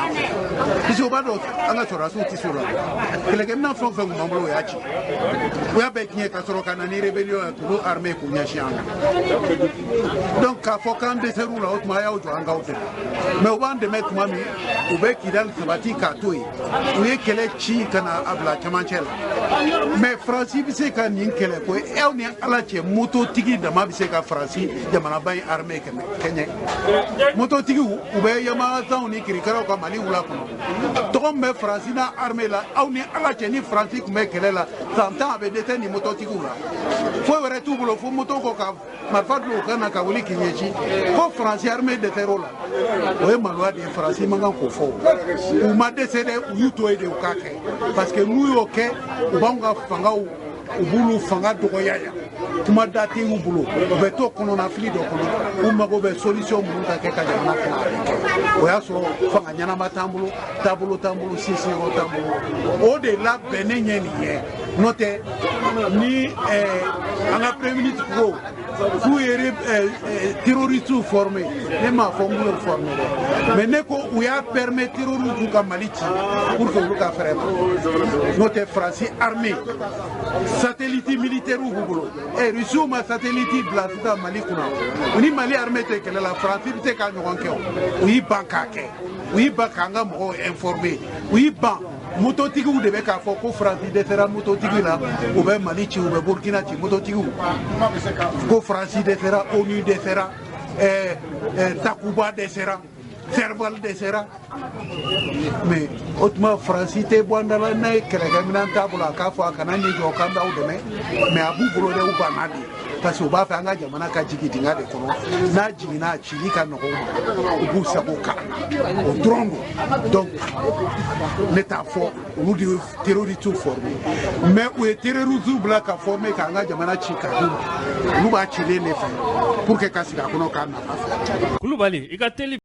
puisque u b'a dɔn an ka sɔrɔdasiw tɛ se o la. Kɛlɛkɛminɛn fɛn o fɛn tun b'an bolo, o y'a ci, u y'a bɛɛ tiɲɛ ka sɔrɔ ka na ni rébellion ye, k'olu armée k'u ɲɛsin an ma. Donc k'a fɔ k'an dɛsɛr'u la, o tuma a y'aw jɔ an k'aw dɛmɛ. Mais u b'an dɛmɛ tuma min, u bɛ Kidali sabati k'a to yen, u ye kɛlɛ ci ka na a bila camancɛ la. Mais Faransi bɛ se ka nin kɛlɛ ko aw ni Ala cɛ, mototigi dama bɛ se ka Faransi jamanaba in armée kɛmɛ kɛɲɛ? Mototigiw, u bɛ Yamahasanw ni kirikaraw ka Mali wula kɔnɔ. Tɔgɔ min bɛ Faransi n'a armée la, aw ni Ala cɛ, ni Faransi tun bɛ kɛlɛ la san 10, a bɛ dɛsɛ nin mototigiw la. Foyi wɛrɛ t'u bolo fo moto kɔ ka marifa don u kan na ka wuli k'i ɲɛsin. Ko Faransi armée dɛsɛr'o la, o ye maloya de ye. Faransi man kan k'o fɔ. U ma dɛsɛ dɛ, u y'u to yen de u k'a kɛ, parce que n'u y'o kɛ, u b'anw ka fangaw, u b'olu fanga dɔgɔya yan. Kuma da tɛ y'u bolo, u bɛ to kɔnɔna fili dɔ kɔnɔ. U mago bɛ solution minnu ka kɛ ka jamana kɔnɔ, a bɛ kɛ. O y'a sɔrɔ fanga ɲɛnama t'an bolo, taabolo t'an bolo, sinsinyɔrɔ t'an bolo. O de labɛnnen ɲɛ nin ye. N'o tɛ, ni an ka premier ministre ko k'u ye terroristes formé, ne m'a fɔ n k'u y'o formé dɛ, mais ne ko u y'a permet terroristes ka Mali ci pour que olu ka fɛrɛ ma. N'o tɛ, Faransi armée, satellite militaire b'u bolo. Ɛ, Rusiw ma satellite bila sisan Mali kunna? U ni Mali armée tɛ kɛlɛ la, Faransi bɛ se k'a ɲɔgɔn kɛ. O u y'i ban k'a kɛ, u y'i ban k'an ka mɔgɔw informer, u y'i ban. Mototigiw de bɛ k'a fɔ ko Faransi dɛsɛra mototigi la, u bɛ Mali ci, u bɛ Burkina ci. Mototigiw ko Faransi dɛsɛra, ONU dɛsɛra. Takuba dɛsɛra, Serval dɛsɛra. Mais o tuma, Faransi tɛ bɔ an da la n'a ye kɛlɛkɛminɛn t'a bolo, a k'a fɔ a kana nin jɔ k'an b'aw dɛmɛ. Mais a b'u bolo dɛ, u banna de, parce que u b'a fɛ an ka jamana ka jigin dingɛ de kɔnɔ. N'a jiginna, a cili ka nɔgɔ u ma, u b'u sago k'an na, o dɔrɔn don. Donc ne t'a fɔ olu de ye terroriste formé, mais u ye terroriste bila ka former k'an ka jamana ci ka d'u ma. Olu b'a cilen de fɛ pour que ka sigi a kɔnɔ k'a nafa fɛ. Kulubali, i ka teli.